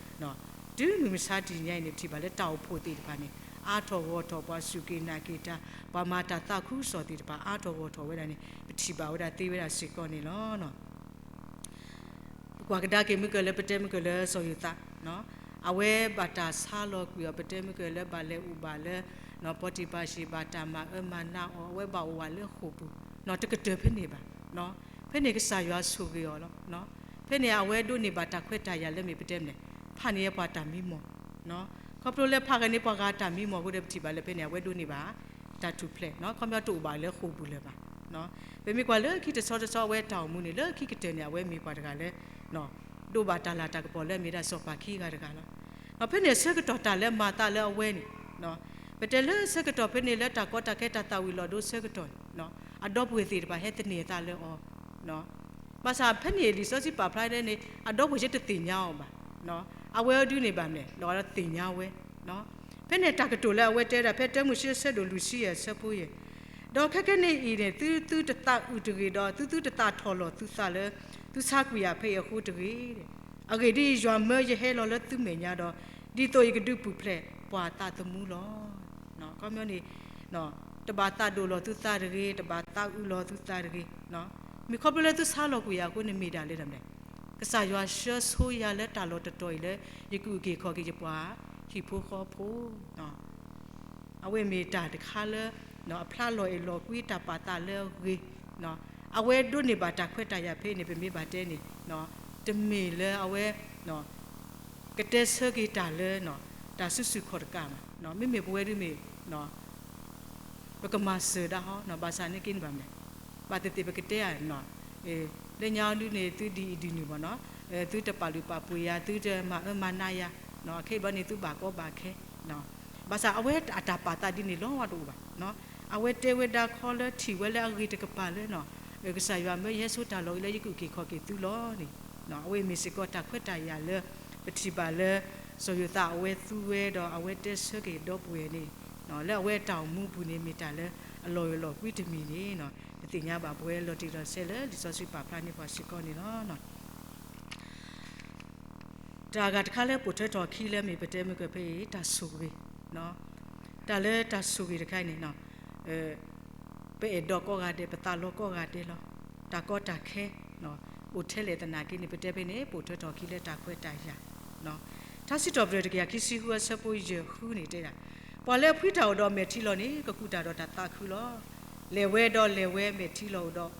တုၤမုၢ်မဆါတနံၤညါအံၤန့ၣ် ပထံၣ်ဘၣ်လၢတၢ်အိၣ်ဖှိၣ်သ့ၣ်တဖၣ်န့ၣ် အါထီၣ်ဂီၢ်ထီၣ် ပှၤစူၢ်က့ၤနာ်က့ၤတၢ်, ပှၤမၤတၢ်သးခုကစီၣ်သ့ၣ်တဖၣ် အါထီၣ်ဂီၢ်ထီၣ်ဝဲဒၣ်န့ၣ် ပထံၣ်ဘၣ်ဝဲဒၣ်သ့ဝဲဒၣ်စ့ၢ်ကီးန့ၣ်လီၤ. ပကွၢ်ကဒါက့ၤမ့ၢ်ကၢၢ်လၢပတဲမ့ၢ်ကၢၢ်လၢစီၤယိၤသး, အဝဲဘၣ်တၢ်ဆါလီၤကွံာ်အီၤ ပတဲမ့ၢ်ကၢၢ်လၢဘၣ်လဲၤအိၣ်ဘၣ်လၢ ပီၤတံၤပၤၡ့ၣ် ဘၣ်တၢ်မၤအၢမၤနးအီၤ အဝဲဘၣ်အိၣ်ဝးလၢဃိာ်ပူၤ, တကတၢၢ်ဖဲန့ၣ်ဘၣ်, ဖဲန့ၣ်ကစၢ်ယွၤဆိၣ်ဂ့ၤအီၤလီၤ. ဖဲန့ၣ်အဝဲဒိးန့ၢ်ဘၣ်တၢ်ခွဲးတၢ်ယာ်လၢမ့ၢ်ပတဲမ့ၢ်လဲၣ်, ဖးန့ၢ်ပှၤတၢ်မံမီၢ်, ခီဖျိလၢဖးဂ့ၤန့ၢ်ပှၤဂၤတၢ်မံမီၢ်အဃိဒီး ပထံၣ်ဘၣ်လၢဖဲန့ၣ် အဝဲဒိးန့ၢ်ဘၣ် တၢ်ထူၣ်ဖျဲး, ခီပညီတအိၣ်ဘၣ်လၢဃိာ်ပူၤလၢၤဘၣ်. ပမ့ၢ်ကွၢ်လၢခံတဆီတဆီအဝဲတၢ်အိၣ်မူန့ၣ် လၢခံကတၢၢ်န့ၣ် အဝဲမ့ၢ်ပှၤတဂၤလၢ ဒိးဘၣ်တၢ်လၤတၢ်ကပီၤလၢအမ့ၢ်ဒၣ်စီၤပၤခံဂၤတဂၤလီၤ. ဖဲန့ၣ်အဆၢကတီၢ်တၢ်လၢမၤအသးလၢအဝဲန့ၣ်, ပတဲလၢဆၢကတီၢ်ဖဲန့ၣ်လၢတၢ်ကီတၢ်ခဲတၢ်သၣ်ဝံၤလီၤဒိဆၢကတီၢ်န့ၣ်, အဒီပုၢ်ဝဲၢ်သ့ၣ်တဖၣ်ဟဲသန့ၤအသးလၢအီၤ ဘၣ်ဆၣ်ဖဲန့ၣ်လံာ်စီဆှံပာ်ဖျါဒ်န့ၣ် အဒီပုၢ်ဝဲၢ်စ့ၢ်တသ့ၣ်ညါအီၤဘၣ်. အဝဲအဒုန့ၣ်ဘၣ်မ့ၢ်လဲၣ် လီၤဂာ်ဒီးသ့ၣ်ညါဝဲ. ဖဲန့ၣ်တၢ်ကတိၤလၢအဝဲတဲဒၣ် ဖဲတၢမိၤၡ့ဆၢဒိၣ်လွံၢ်ဆံယဲၢ် အဆၢဖိယဲၢ်, ဒီးခဲကနံၣ်အံၤန့ၣ် သုသုတသးအုးတဂ့ၤဒီး သုသုတသးထီၣ်လီၤသုသးလၢ သုဆါကွံာ်ယၤဖဲအံၤအဃိတဂ့ၤ. အဂ့ၢ်ဒ်အံၤ, ယွၤမၢယဟဲလီၤလၢသုမဲာ်ညါဒီး ဒ်သိးယကဒုးပူၤဖျဲးပှၤသးသမူလီၤ. ခီပညီန့ၣ် တဘၣ်သးဒိၣ်လီၤသုသးတဂ့ၤ, တဘၣ်သးအုးလီၤသုသးတဂ့ၤ. မ့ၢ်ခီဖျိလၢသုဆါလီၤကွံာ်ယၤအဃိန့ၣ်မ့ၢ်ဒၣ်လဲၣ်ဒီးမ့ၢ်လဲၣ်, ကစၢ်ယွၤဆှၢဆိယၤလၢတၢ်လီၢ်တတီၤအံၤလၢ ယကအုၣ်က့ၤခီၣ်က့ၤယပှၤဟံၣ်ဖိဃီဖိ အဝဲမ့ၢ်တၢ်တခါလၢ အဖျါလီၤအဲၣ်လီၤကွံတၢ်ပာ်သးလၢအဂ့ၤ, အဝဲဒိးန့ၢ်ဘၣ်တၢ်ခွဲးတၢ်ယာ်ဖဲန့ၣ် ပမ့ၢ်ဘၣ်တဲန့ၣ် တမ့ၢ်လၢအဝဲ ကတဲဆၢက့ၤတၢ်လၢ တၢ်စုဆူၣ်ခီၣ်တကးဘၣ်. မ့မ့ၢ်ပဝဲဒၣ်မ့ၢ် ပကမၤစၢၤဒၣ်ဟီ ဘၣ်ဆၣ်န့ၣ်က့န့ၣ်ဘၣ်မ့ၢ် ဘၣ်သ့ၣ်သ့ၣ်ပကတဲဧါ လၢညါဒုန့ၣ် သုဒ်အံၤဒ်နုၤဘၣ်နီၤ, သုတပာ်လုၢ်ပာ်ပှ့ၤယၤ သုတမၤအၢမၤနးယၤ, ခဲအံၤဘျီန့ၣ် သုဘၣ်ကီဘၣ်ခဲ, ဘၣ်ဆၣ်အဝဲအတၢ်ပာ်သးဒ်န့ၣ်လီၤတအိၣ်ဘၣ်. အဝဲတဲဝဲဒၣ်ခီလၢထံၣ်ဝဲလၢအဂ့ၤတကပၤလၢ ကစၢ်ယွၤမၢယဟဲဆိတၢ်လီၢ်အံၤလၢယကအုၣ်က့ၤခီၣ်က့ၤသုလီၤန့ၣ်, အဝဲမ့ၢ်စ့ၢ်ကီးတၢ်ခွဲးတၢ်ယာ်လၢ ပထံၣ်ဘၣ်လၢ စီၤယိၤသးအဝဲသူဝဲဒီးအဝဲတဲဆၢက့ၤဒီပုၢ်ဝဲၢ်န့ၣ် လၢအဝဲအတၢ်အိၣ်မူပူၤန့ၣ် မ့ၢ်တၢ်လၢအလီၤဂၢၢ်လီၤကွံတမံၤန့ၣ် ပသ့ၣ်ညါဘၣ်ပဝဲလီၤတံၢ်လီၤဆဲးလၢလံာ်စီဆှံပာ်ဖျါန့ၢ်ပှၤစ့ၢ်ကီးန့ၣ်လီၤ. တၢ်အဂၤတခါလၢပိာ်ထွဲထီၣ်အခံလၢမ့ၢ်ပတဲမ့ၢ်ကၢၢ်ဖဲအံၤ တၢ်ဆိၣ်ဂ့ၤ, တၢ်လၢတၢ်ဆိၣ်ဂ့ၤတခါအံၤန့ၣ် ပအဲၣ်ဒိးကိးဂၤဒဲး ပသးလီကိးဂၤဒဲးလီၤ. တၢ်ကီတၢ်ခဲ အိၣ်ထဲလဲၣ်သနာ်က့န့ၣ် ပတဲဖဲန့ၣ် ပိာ်ထွဲထီၣ်အခံလၢတၢ်ခွဲးတၢ်ယာ် ထါစံးထီၣ်ပတြၢၤတကယၤခံဆံဃုအဆၢဖိယဲၢ်ဃုန့ၣ်တဲဒၣ်, ပှၤလၢအဖှံတၢ်အိၣ်ဒီးမဲာ်ထံလီၤန့ၣ် ကကူးတၢ်ဒီးတၢ်သးခုလီၤ. လဲၤဝဲဒီးလဲၤဝဲမဲာ်ထံလီၤအိၣ်ဒီး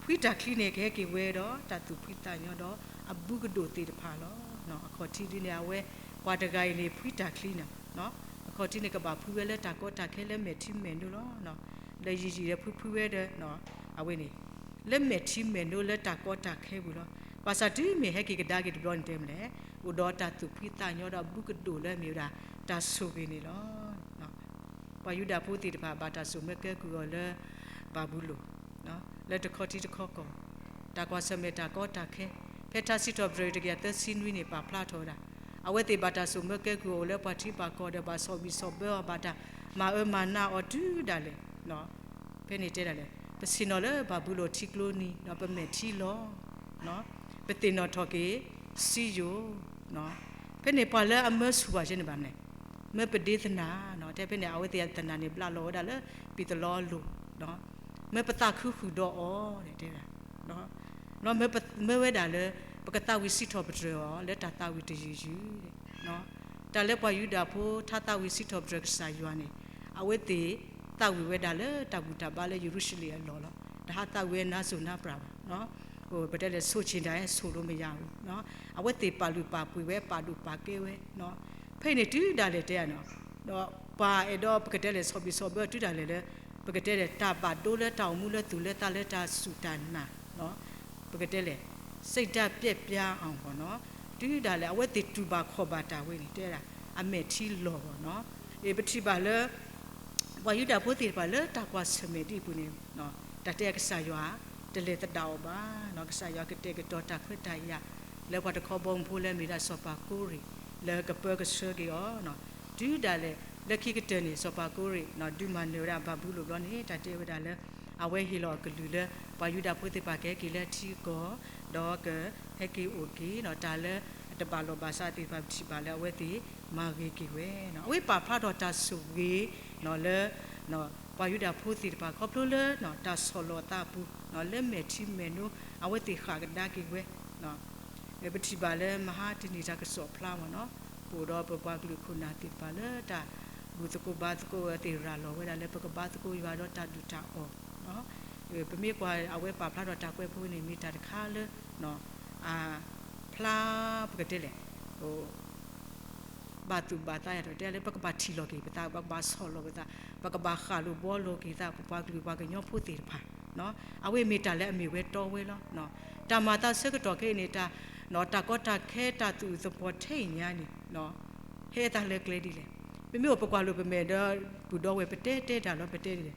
ဖှံတၢ်ချံန့ၣ် ကဟဲက့ၤဝဲဒီးတၢ်သူၣ်ဖှံသးညီဒီးအဘူးကဒိၣ်သ့ၣ်တဖၣ်လီၤ. အခီၣ်ထံးဒ်န့ၣ် အဝဲ ပှၤတဂၤအံၤန့ၣ် ဖှံတၢ်ချံန့ၣ် အခီၣ်ထံးန့ၣ် ကဘၣ်ဖှံဝဲလၢတၢ်ကီတၢ်ခဲလၢမဲာ်ထံမဲာ်နိလီၤ. ဒီးယံာ်ယံာ်ဒီးဖှံဖှံဝဲဒီး အဝဲန့ၣ် လၢမဲာ်ထံမဲာ်နိလၢတၢ်ကီတၢ်ခဲပူၤလီၤ. ဘၣ်ဆၣ်တုၤမ့ၢ်ဟဲက့ၤကဒါက့ၤတဘျီန့ၣ်တဲမ့ၢ်လဲၣ်, အိၣ်ဒီးတၢ်သူၣ်ဖှံသးညီဒီးအဘူးကဒိၣ်လၢအမ့ၢ်ဝဲဒၣ် တၢ်ဆိၣ်ဂ့ၤန့ၣ်လီၤ. ပှၤယူဒၤဖိသ့ၣ်တဖၣ် ဘၣ်တၢ်စိာ်မၢကဲကုၢ်အီၤလၢ ဘၤဘူလိၣ် လၢတခီထံတခီကီၢ်, တၢ်ကွၢ်ဆၢၣ်မဲာ်တၢ်ကီတၢ်ခဲ, ဖဲထါစံးထီၣ်ပတြၢၤတကယၤသၢဆံနွံန့ၣ် ပာ်ဖျါထီၣ်ဝဲဒၣ်, အဝဲသ့ၣ်ဘၣ်တၢ်စိာ်မၢကဲကုၢ်အီၤလၢပှၤထံပှၤကီၢ်ဒီး ဘၣ်ဆီၣ်ဘံၣ်ဆီၣ်ဘၢအီၤ ဘၣ်တၢ်မၤအၢမၤနးအီၤတုၤဒၣ်လဲာ်, ဖဲန့ၣ်တဲဒၣ်လဲာ်, ပဆ့ၣ်နီၤလၢဘၤဘူလိၣ်ထံကျိနံၤ ဒီးပမဲာ်ထံလီၤ ပသ့ၣ်နီၣ်ထီၣ်က့ၤစံယိၣ်, ဖဲန့ၣ်ပှၤလၢအမၢဆူၣ်ဘၣ်စ့ၢ်န့ၣ်ဘၣ်မနုၤလဲၣ်, မၢပဒ့သနၤ, တဲဖဲန့ၣ် အဝဲသ့ၣ်အသနၤန့ၣ် ဘျးလီၤဝဲဒၣ်လၢပံၢ်သလီလိၤ, မၢပသးခုဃုာ်ဒီးအီၤ တဲဒၣ်, ဒီးမၢဝဲဒၣ်လၢ ပကသးဝံၣ်စံးထီၣ်ပတြၢၤအီၤ လၢတၢ်သးဝံၣ်တယုၢ်ယုၢ်, တၢ်လၢပှၤယူဒၤဖိထါသးဝံၣ်စံးထီၣ်ပတြၢၤကစၢ်ယွၤန့ၣ် အဝဲသ့ၣ် သးဝံၣ်ဝဲဒၣ်လၢတၢ်ဘူၣ်တၢ်ဘါလၢယရူၤၡလ့ၣ်အလီၢ်လီၤ. တဟးသးဝံၣ်ဝဲနါစိၤနါပြၢ်ဘၣ်. ပတဲလဲၣ်ဆိၣ်ဆ့ၣ်ဒၣ် ဆိၣ်လိမယၤဝံၤ, အဝဲသ့ၣ်ပာ်လုၢ်ပာ်ပှ့ၤဝဲ ပာ်ဒိၣ်ပာ်ကဲဝဲ, ဖဲအံၤန့ၣ်တုၤဒၣ်လဲာ်တဲဧါနီၤ, ဒီးပှၤအဲၣ်ဒိးပကတဲလဲၣ် ဆီၣ်ဘံၣ်ဆီၣ်ဘၢတုၤဒၣ်လဲာ်လၢ ပကတဲလဲၣ် တၢ်ဘၣ်ဒိလၢတၢ်အိၣ်မူလၢသူၣ်လၢသးလၢတၢ်စူၢ်တၢ်နာ် ပကတဲလဲၣ် စိတ်ဓာတ်ပျက်ပြားအောင်ပေါ့နော်, တုၤဒၣ်လဲာ် အဝဲသ့ၣ်တူၢ်ဘၣ်ခီၣ်ဘၣ်တၢ်ဝဲန့ၣ် တဲဒၣ် အမဲာ်ထံလီၤဘၣ်နီၤ. ပထံၣ်ဘၣ်လၢ ပှၤယူဒၤဖိသ့ၣ်တဖၣ်လၢတၢ်ကွၢ်ဆၢၣ်မဲာ်ဒ်အံၤအပူၤန့ၣ် တၢ်တဲကစၢ်ယွၤ တလဲၤသဒၣ်အီၤဘၣ်နီၤ, ကစၢ်ယွၤကတဲာ်ကတီၤတၢ်ခွဲးတၢ်ယာ် လၢပှၤတခီဘီမုၢ်ဖိလၢအမ့ၢ်ဒၣ်စီၤပၤကိရ့ၣ် လၢကပၢကဆှၢက့ၤအီၤနီၤ. တုၤဒၣ်လဲာ် လၢခံကတၢၢ်န့ၣ် စီၤပၤကိရ့ၣ် ဒုးမၤနၢၤဝဲဒၣ်ဘၤဘူလိၣ်ဘျီန့ၣ် တၢ်တဲဝဲဒၣ်လၢ အဝဲဟ့ၣ်လီၤအကလုၢ်လၢ ပှၤယူဒၤဖိသ့ၣ်တဖၣ်ကဟဲက့ၤလၢအထံအကီၢ် ဒီးကဟဲက့ၤအိၣ်က့ၤနီၤ, တၢ်လၢအတဘၣ်လိာ်ဘၣ်စးသ့ၣ်တဖၣ် ပထံၣ်ဘၣ်လၢအဝဲသ့ၣ်မၤဂ့ၤက့ၤဝဲနီၤ. အဝဲပာ်ဖျါထီၣ်တၢ်ဆိၣ်ဂ့ၤနီၤလၢ ပှၤယူဒၤဖိသ့ၣ်တဖၣ် ခီဖျိလၢ တၢ်ဆီၣ်လီၤအသးအပူၤ လၢမဲာ်ထံမဲာ်နိ အဝဲသ့ၣ်ဃၣ်ကဒါက့ၤဝဲ ပထံၣ်ဘၣ်လၢမဟါတနံၤတၢ်ကစီၣ်ဖျါမ့ၢ်နီၤ, ပအိၣ်ဒီးပပှၤကလုာ်ခိၣ်နၢ်သ့ၣ်တဖၣ်လၢတၢ်ဘူၣ်သကိးဘါသကိးဝဲသ့ၣ် ရၤလီၤဝဲဒၣ်လၢပကဘါသကိးယွၤဒီးတၢ်ဒုၣ်တၢ်အီၣ်, ပမ့ၢ်ကွၢ်အဝဲပာ်ဖျါထီၣ်တၢ်ကွဲးဖိန့ၣ် မ့ၢ်တၢ်တခါလၢ အဖျါပကတဲလဲၣ် ဘၣ်သူၣ်ဘၣ်သးယၤဒီး တဲလၢပကဘၣ်ထံၣ်လီၤက့ၤပသး ပကဘၣ်ဆီၣ်လီၤပသး ပကဘၣ်ဃၣ်လိာ်ဘှီလိာ်က့ၤသး ပပှၤကလုာ်ပှၤကညီဖိသ့ၣ်တဖၣ်, အဝဲမ့ၢ်တၢ်လၢအမ့ၢ်ဝဲတီဝဲလီၤ. တၢ်မၤသးဆၢကတီၢ်ခဲအံၤန့ၣ် တၢ် တၢ်ကီတၢ်ခဲတၢ်သူၣ်အုးသးအုးထဲအံၤညါန့ၣ် ဟဲအသးလၢကျဲဒ်လဲၣ်. ပမ့ၢ်အိၣ်ပကွၢ်လိာ်ပမဲာ်ဒီး ပူၤဒီဝဲၢ်ပတဲတဲတၢ်လီၤ ပတဲဒ်လဲၣ်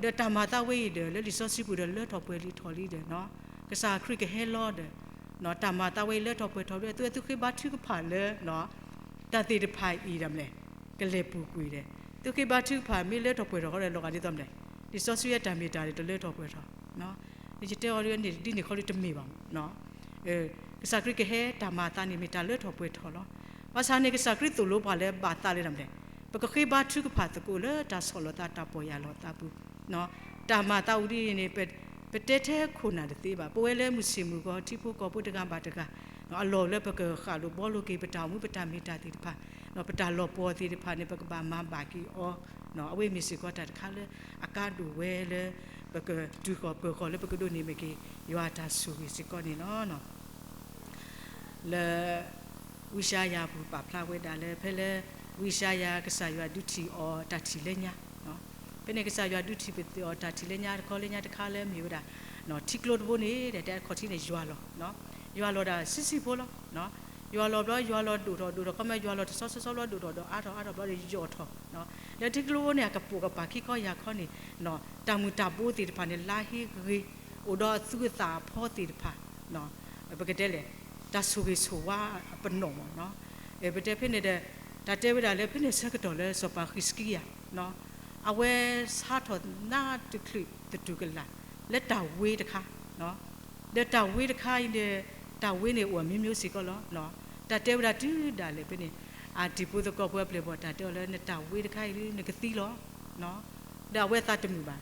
ဒီးတၢ်မၤသးဝဲအံၤဒီး လၢလံာ်စီဆှံပူၤဒီးလၢထီၣ်ပှဲၤလံထီၣ်လံဒီး ကစၢ်ခရံာ်ကဟဲလီၤဒီး တၢ်မၤသးဝဲအံၤလၢထီၣ်ပှဲၤထီၣ်လံ သုသုဃ့ဘါထုကဖၣ်လၢ တၢ်သ့ၣ်တဖၣ်အံၤဒ်လဲၣ် ကလဲၤပူၤကွံာ်ဒီး သုဃ့ဘါထုကဖၣ်မ့ၢ်လၢထီၣ်ပှဲၤထီၣ်ဃီဒီး လီၤဂာ်ဒ်သိးမနုၤလဲၣ်. လံာ်စီဆှံအတၢ်မ့ၢ်တၢ်န့ၣ် တလၢထီၣ်ပှဲၤထီၣ် ယတဲအီၤဒ်န့ၣ် ဒ်န့ၣ်ခီဒ်တမ့ၢ်ဘၣ်မး ကစၢ်ခရံာ်ကဟဲတၢ်မၤသးန့ၣ်မ့ၢ်တၢ်လၢထီၣ်ပှဲၤထီၣ်လီၤ. ဘၣ်ဆၣ်န့ၣ် ကစၢ်ခရံာ်သိၣ်လိပှၤလၢဘၣ်သးလၢဒ်လဲၣ်, ပကဃ့ဘါထုကဖၣ်သကိးလၢတၢ်ဆီၣ်လီၤသးတၢ်ပီၢ်ယၢ်လီၤသးပူၤ, တၢ်မၤသးဝဲဒ်အံၤန့ၣ် ပတဲထဲခိၣ်နၢ်တသ့ဘၣ်. ပဝဲလၢမုၢ်ဆ့ၣ်မုၢ်ဂီၤ ထံဖိကီၢ်ဖိတဂၤဘၣ်တဂၤ အလီၢ်လၢပကဃၣ်လိာ်ဘှီလိာ်က့ၤ ပတၢ်အိၣ်မူပတၢ်မ့ၢ်တၢ်သ့ၣ်တဖၣ်, ပတၢ်လီၤပှီၢ်သ့ၣ်တဖၣ်န့ၣ် ပကဘၣ်မၤဘၣ်က့ၤအီၤ, အဝဲမ့ၢ်စ့ၢ်ကီးတၢ်တခါလၢအကါဒိၣ်ဝဲလၢ ပကတုၤဃီၤပၢၤဃီၤလၢပကဒိးန့ၢ်ဘၣ်က့ၤ ယွၤအတၢ်ဆိၣ်ဂ့ၤစ့ၢ်ကီးန့ၣ်လီၤ. လၢ ဝံယၡါယၤပူၤပာ်ဖျါဝဲဒၣ်လၢ ဖဲလၢ ဝံယၡါယၤ ကစၢ်ယွၤဒုးထံၣ်အီၤတၢ်ထံၣ်လၢညါ, ဖဲန့ၣ်ကစၢ်ယွၤဒုးထံၣ်ပသ့ၣ်အီၤတၢ်ထံၣ်လၢညါတခီလၢညါတခါလၢမ့ၢ်ဝဲဒၣ် ထံကျိတဘိန့ၣ် တဲအခီၣ်ထံးန့ၣ်ယွၤလီၤ, ယွၤလီၤဒၣ်ဆံးဆံးဖိလီၤ. ယွၤလီၤဘျီ ယွၤလီၤဒိၣ်ထီၣ်ဒိၣ်ထီၣ် ခီမ့ၢ်ယွၤလီၤတဆီဆီဆီဘျီ ဒိၣ်ထီၣ်ဒီးအါထီၣ်အါထီၣ်ဘျီဒီးယိာ်ထီၣ်, လၢထံကျိန့ၣ် အကပိာ်ကပၤခံခီယၤခီန့ၣ် တၢ်မုၢ်တၢ်ဘိသ့ၣ်တဖၣ်န့ၣ် လါဟ့ဂ့ၤ အိၣ်ဒီးအသူအသၣ်အဖီသ့ၣ်တဖၣ် ပကတဲလဲၣ် တၢ်ဆိၣ်ဂ့ၤဆိၣ်ဝါအပနီၣ်မ့ၢ်နီၤ, ပတဲဖဲန့ၣ်ဒီး တၢ်တဲဝဲဒၣ်လၢဖဲန့ၣ်ဆၢကတီၢ်လၢစီၤပၤဃံးစကံယၤ အဝဲဆါထီၣ်နါတချုးသတူၢ်ကလာ် လၢတၢ်ဝ့တခါ, ဒီးတၢ်ဝ့တခါအံၤန့ၣ် တၢ်ဝ့န့ၣ်အိၣ်အမျိုးမျိုးစ့ၢ်ကီးလီၤ. တၢ်တဲဝဲဒၣ်တုၤဒၣ်လဲာ်ဖဲန့ၣ် အတံၤဖိသကိးဖိအပျဲၢ်ဘီၣ်တၢ်တဲအီၤလၢ နတၢ်ဝ့တခါအံၤဒ် နကသံလီၤ. ဒီးအဝဲအသးတမုာ်ဘၣ်,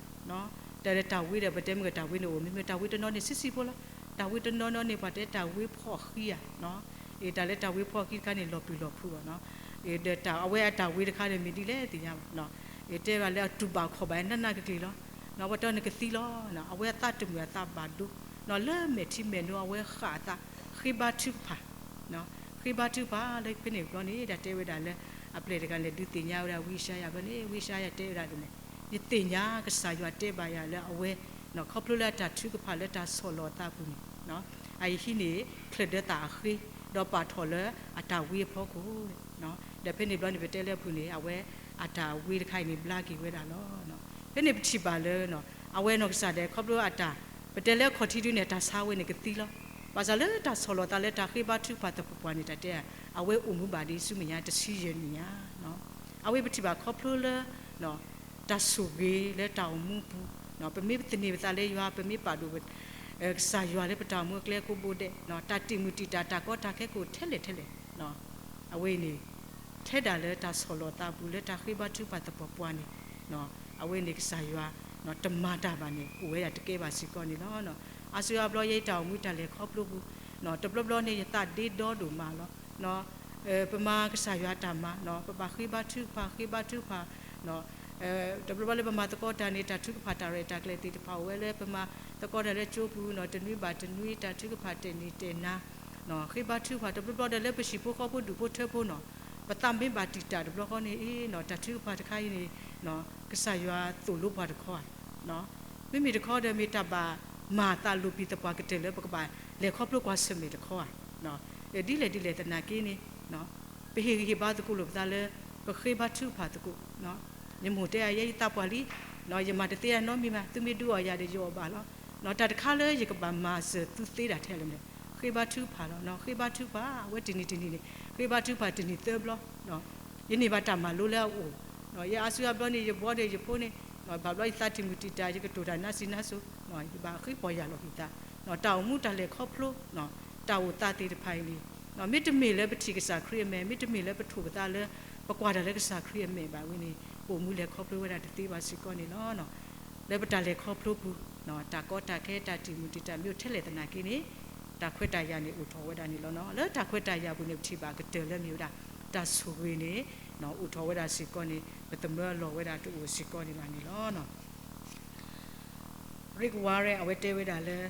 တၢ်လၢတၢ်ဝ့ဒီး ပတဲမ့ၢ်ကတၢ်ဝ့န့ၣ်အိၣ်မ့ၢ်မ့ၢ် တၢ်ဝ့တနီၤန့ၣ် ဆံးဆံးဖိလီၤ. တၢ်ဝ့တနီၤနီၤန့ၣ် ပှၤတဲတၢ်ဝ့ဖီၣ်ဃံဧါ, တၢ်လၢတၢ်ဝ့ဖီၣ်ဃံတခါန့ၣ် လီၤပျုၢ်လီၤဖုးဘၣ်နီၤ, ဒီးအဝဲအတၢ်ဝ့တခါန့ၣ် မ့ၢ်ဒ်လဲၣ်သ့ၣ်ညါဘၣ်, တဲဘၣ်လၢအတူၢ်ဘၣ်ခီၣ်ဘၣ်နးနးကက့ၤလီၤ, ပှၤတဲနကသံလီၤ, အဝဲအသးတမုာ်အသးဘၣ်ဒိ လၢမဲာ်ထံမဲာ်နိအဝဲဃၣ်အသး ဃ့ဘါထုကဖၣ် ဃ့ဘါထုကဖၣ်လၢဖဲန့ၣ်ဘျီန့ၣ် တၢ်တဲဝဲဒၣ်လၢ အပျဲၢ်တဂၤလဲၤဒုးသ့ၣ်ညါဝဲဒၣ်ဝံယၡါယၤဘျီန့ၣ် ဝံယၡါယၤတဲဝဲဒၣ်ဒ်လဲၣ်, ယသ့ၣ်ညါကစၢ်ယွၤတဲဘၣ်ယၤလၢအဝဲ ခီဖျိလၢအတၢ်ထုကဖၣ်လၢတၢ်ဆီၣ်လီၤအသးပူၤန့ၣ် အဟံးန့ၢ်ချၢၣ်ဒၢသၣ်အဃ့ ဒီးပာ်ထီၣ်လၢအတၢ်ဝ့အဖီခိၣ်, ဒီးဖဲန့ၣ်ဘျီန့ၣ် ပတဲလၢအပူၤန့ၣ် အဝဲအတၢ်ဝ့တခါအံၤန့ၣ် ဘျါက့ၤဝဲဒၣ်လီၤ. ဖဲန့ၣ်ပထံၣ်ဘၣ်လၢ အဝဲနီၢ်ကစၢ်ဒၣ် ခီဖျိအတၢ် ပတဲလၢအခီၣ်ထံးဒုန့ၣ် တၢ်ဆါဝဲန့ၣ်ကသံလီၤ. ဘၣ်ဆၣ်လၢတၢ်ဆီၣ်လီၤသးလၢတၢ်ဃ့ဘါထုကဖၣ်သပှၢ်ပှၢ်န့ၣ် တၢ်တဲ အဝဲအိၣ်မူဘၣ်ဒ်ဆူမဲာ်ညါတဆံယဲၢ်နံၣ်ညါ အဝဲပထံၣ်ဘၣ်ခီဖျိလၢ တၢ်ဆိၣ်ဂ့ၤလၢတၢ်အိၣ်မူပူၤ, ပမ့ၢ်သန့ၤပသးလၢယွၤ ပမ့ၢ်ပာ်ဒိၣ် ကစၢ်ယွၤလၢပတၢ်အိၣ်မူအကျဲကိးဘိဒဲး, တၢ်တံၢ်မုၢ်တံာ်တာ် တၢ်ကီတၢ်ခဲကအိၣ်ထဲလဲၣ်ထဲလဲၣ်, အဝဲအံၤန့ၣ် ထဲဒၣ်လၢတၢ်ဆီၣ်လီၤသးပူၤလၢတၢ်ဃ့ဘါထုကဖၣ်သပှၢ်ပှၢ်န့ၣ် အဝဲန့ၣ်ကစၢ်ယွၤ တမၤတၢ်ဘၣ်န့ၣ် အိၣ်ဝဲဒၣ်တကဲဘၣ်စ့ၢ်ကီးန့ၣ်လီၤ. အါစုအါဘျီယဲတၢ်အိၣ်မူတၢ်လဲၤခီဖျိပူၤ တဘျီဘျီန့ၣ် ယသးဒ့ဒီဒိၣ်မးလီၤ. ပမၤကစၢ်ယွၤတၢ်မၤ ပဘၣ်ဃ့ဘါထုကဖၣ် ဃ့ဘါထုကဖၣ် တဘျီဘျီလၢပမၤသကိးတၢ်န့ၣ် တၢ်ထုကဖၣ်တၢ်ရဲၣ်တၢ်ကျဲၤသ့ၣ်တဖၣ်အိၣ်ဝဲလၢပမၤသကိးတၢ်လၢကၠိပူၤနီၤ တနွံဘၣ်တနွံတၢ်ထုကဖၣ်တဲာ်နံၤတဲာ်နၤ ဃ့ဘါထုကဖၣ်တဘျီဘျီဒီးလၢပဟံၣ်ဖိဃီဖိဒူၣ်ဖိထၢဖိနီၤ ပသးမ့ၢ်ဘၣ်တံာ်တာ်တဘျီဃီန့ၣ် အ့နီၤ တၢ်ထုကဖၣ်တခါအံၤန့ၣ် ကစၢ်ယွၤသိၣ်လိပှၤတခီဧါ မ့မ့ၢ်တခီဒီးမ့ၢ်တၢ်ဘၣ်မၤအသးလိာ်ပံၤသပှၢ်ကတၢၢ်လၢပကဘၣ်လဲၤခီဖျိကွၢ်ဆၢၣ်မဲာ်တခီဧါ ဒ်လဲၣ်ဒ်လဲၣ်သနာ်က့န့ၣ် ပဟ့ၣ်ဂံၢ်ဟ့ၣ်ဘါသကိးလိာ်ပသးလၢ ပဃ့ဘါထုကဖၣ်သကိး ယမိၢ်တဲယၤ ယဲယသးပှၢ်လံ ယမၤတသ့အနီတမံၤဘၣ် သုမ့ၢ်ဒုးအီၣ်ယၤဒီးယအီၣ်ဘၣ်လီၤ. တၢ်တခါလၢယကဘၣ်မၤစၢၤသုသ့ဒၣ်ထဲလဲၣ်န့ၣ် ဃ့ဘါထုကဖၣ်လီၤ. ဃ့ဘါထုကဖၣ် အဝဲတနံၤတနံၤန့ၣ် ဃ့ဘါထုကဖၣ်တနံၤသၢဘျီ ယန့ၢ်ဘၣ်တၢ်မၤလိလၢအအိၣ် ယအါစုအါဘျီန့ၣ် ယဘီဒီးယဖိန့ၣ် ဘၣ်ဘျီယသးတံၢ်မုၢ်တံာ်တာ် ယကတိၤတၢ်နါစံးနါစိၤ ယဘၣ်ဃ့ပီၢ်ယၢ်လီၤက့ၤသး တၢ်အိၣ်မူတၢ်လဲၤခီဖျိ တၢ်အိၣ်သးသ့ၣ်တဖၣ်အံၤန့ၣ် မ့တမ့ၢ်လၢပထံၣ်ကစၢ်ခရံာ်အမဲာ် မ့တမ့ၢ်လၢပထိၣ်ပသးလၢ ပကွၢ်တၢ်လၢကစၢ်ခရံာ်အမဲာ်ဘၣ်ဝဲန့ၣ် ပအိၣ်မူလဲၤခီဖျိဝဲဒၣ်တသ့ဘၣ်စ့ၢ်ကီးန့ၣ်လီၤ. လၢပတၢ်လဲၤခီဖျိပူၤ တၢ်ကီတၢ်ခဲတၢ်တံၢ်မုၢ်တံာ်တာ်မ့ၢ်အိၣ်ထဲလဲၣ်သနာ်က့န့ၣ် တၢ်ခွဲးတၢ်ယာ်န့ၣ်အိၣ်ထီၣ်ဝဲဒၣ်န့ၣ်လီၤ. လၢတၢ်ခွဲးတၢ်ယာ်ပူၤန့ၣ် ပထံၣ်ဘၣ်ကတၢၢ်လၢမ့ၢ်ဝဲဒၣ် တၢ်ဆိၣ်ဂ့ၤန့ၣ် အိၣ်ထီၣ်ဝဲဒၣ်စ့ၢ်ကီးန့ၣ် ပသမၢအလီၢ်ဝဲဒၣ်တအိၣ်စ့ၢ်ကီးန့ၣ်ဘၣ်န့ၣ်လီၤ. Rick Warren အဝဲတဲဝဲဒၣ်လၢ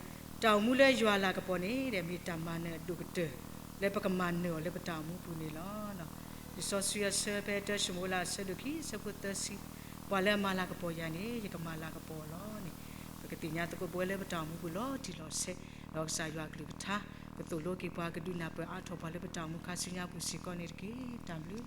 တၢ်အိၣ်မူလၢယွၤအလၤကပီၤန့ၣ် မ့ၢ်တၢ်မၤနၢၤအဒိၣ်ကတၢၢ် လၢပကမၤနၢၤအီၤလၢပတၢ်အိၣ်မူပူၤန့ၣ်လီၤ. လံာ်စီဆှံအဆၢဖဲတၢၡမူၤအ့လးအဆၢဒိၣ်ခံ အဆၢဖိသၢဆံ ပှၤလၢအမၤလၤကပီၤယၤန့ၣ် ယကမၤလၤကပီၤအီၤလီၤန့ၣ် ပကသ့ၣ်ညါသကိးပဝဲလၢပတၢ်အိၣ်မူပူၤလီၤတံၢ်လီၤဆဲး ဒီးကစၢ်ယွၤအကလုၢ်ကထါ ကသိၣ်လိက့ၤပှၤကဒုးနၢ်ပၢၢ်အါထီၣ်ပှၤလၢပတၢ်အိၣ်မူခါဆူညါပူၤစ့ၢ်ကီးန့ၣ်တက့ၢ်. တၢ်ဘျုး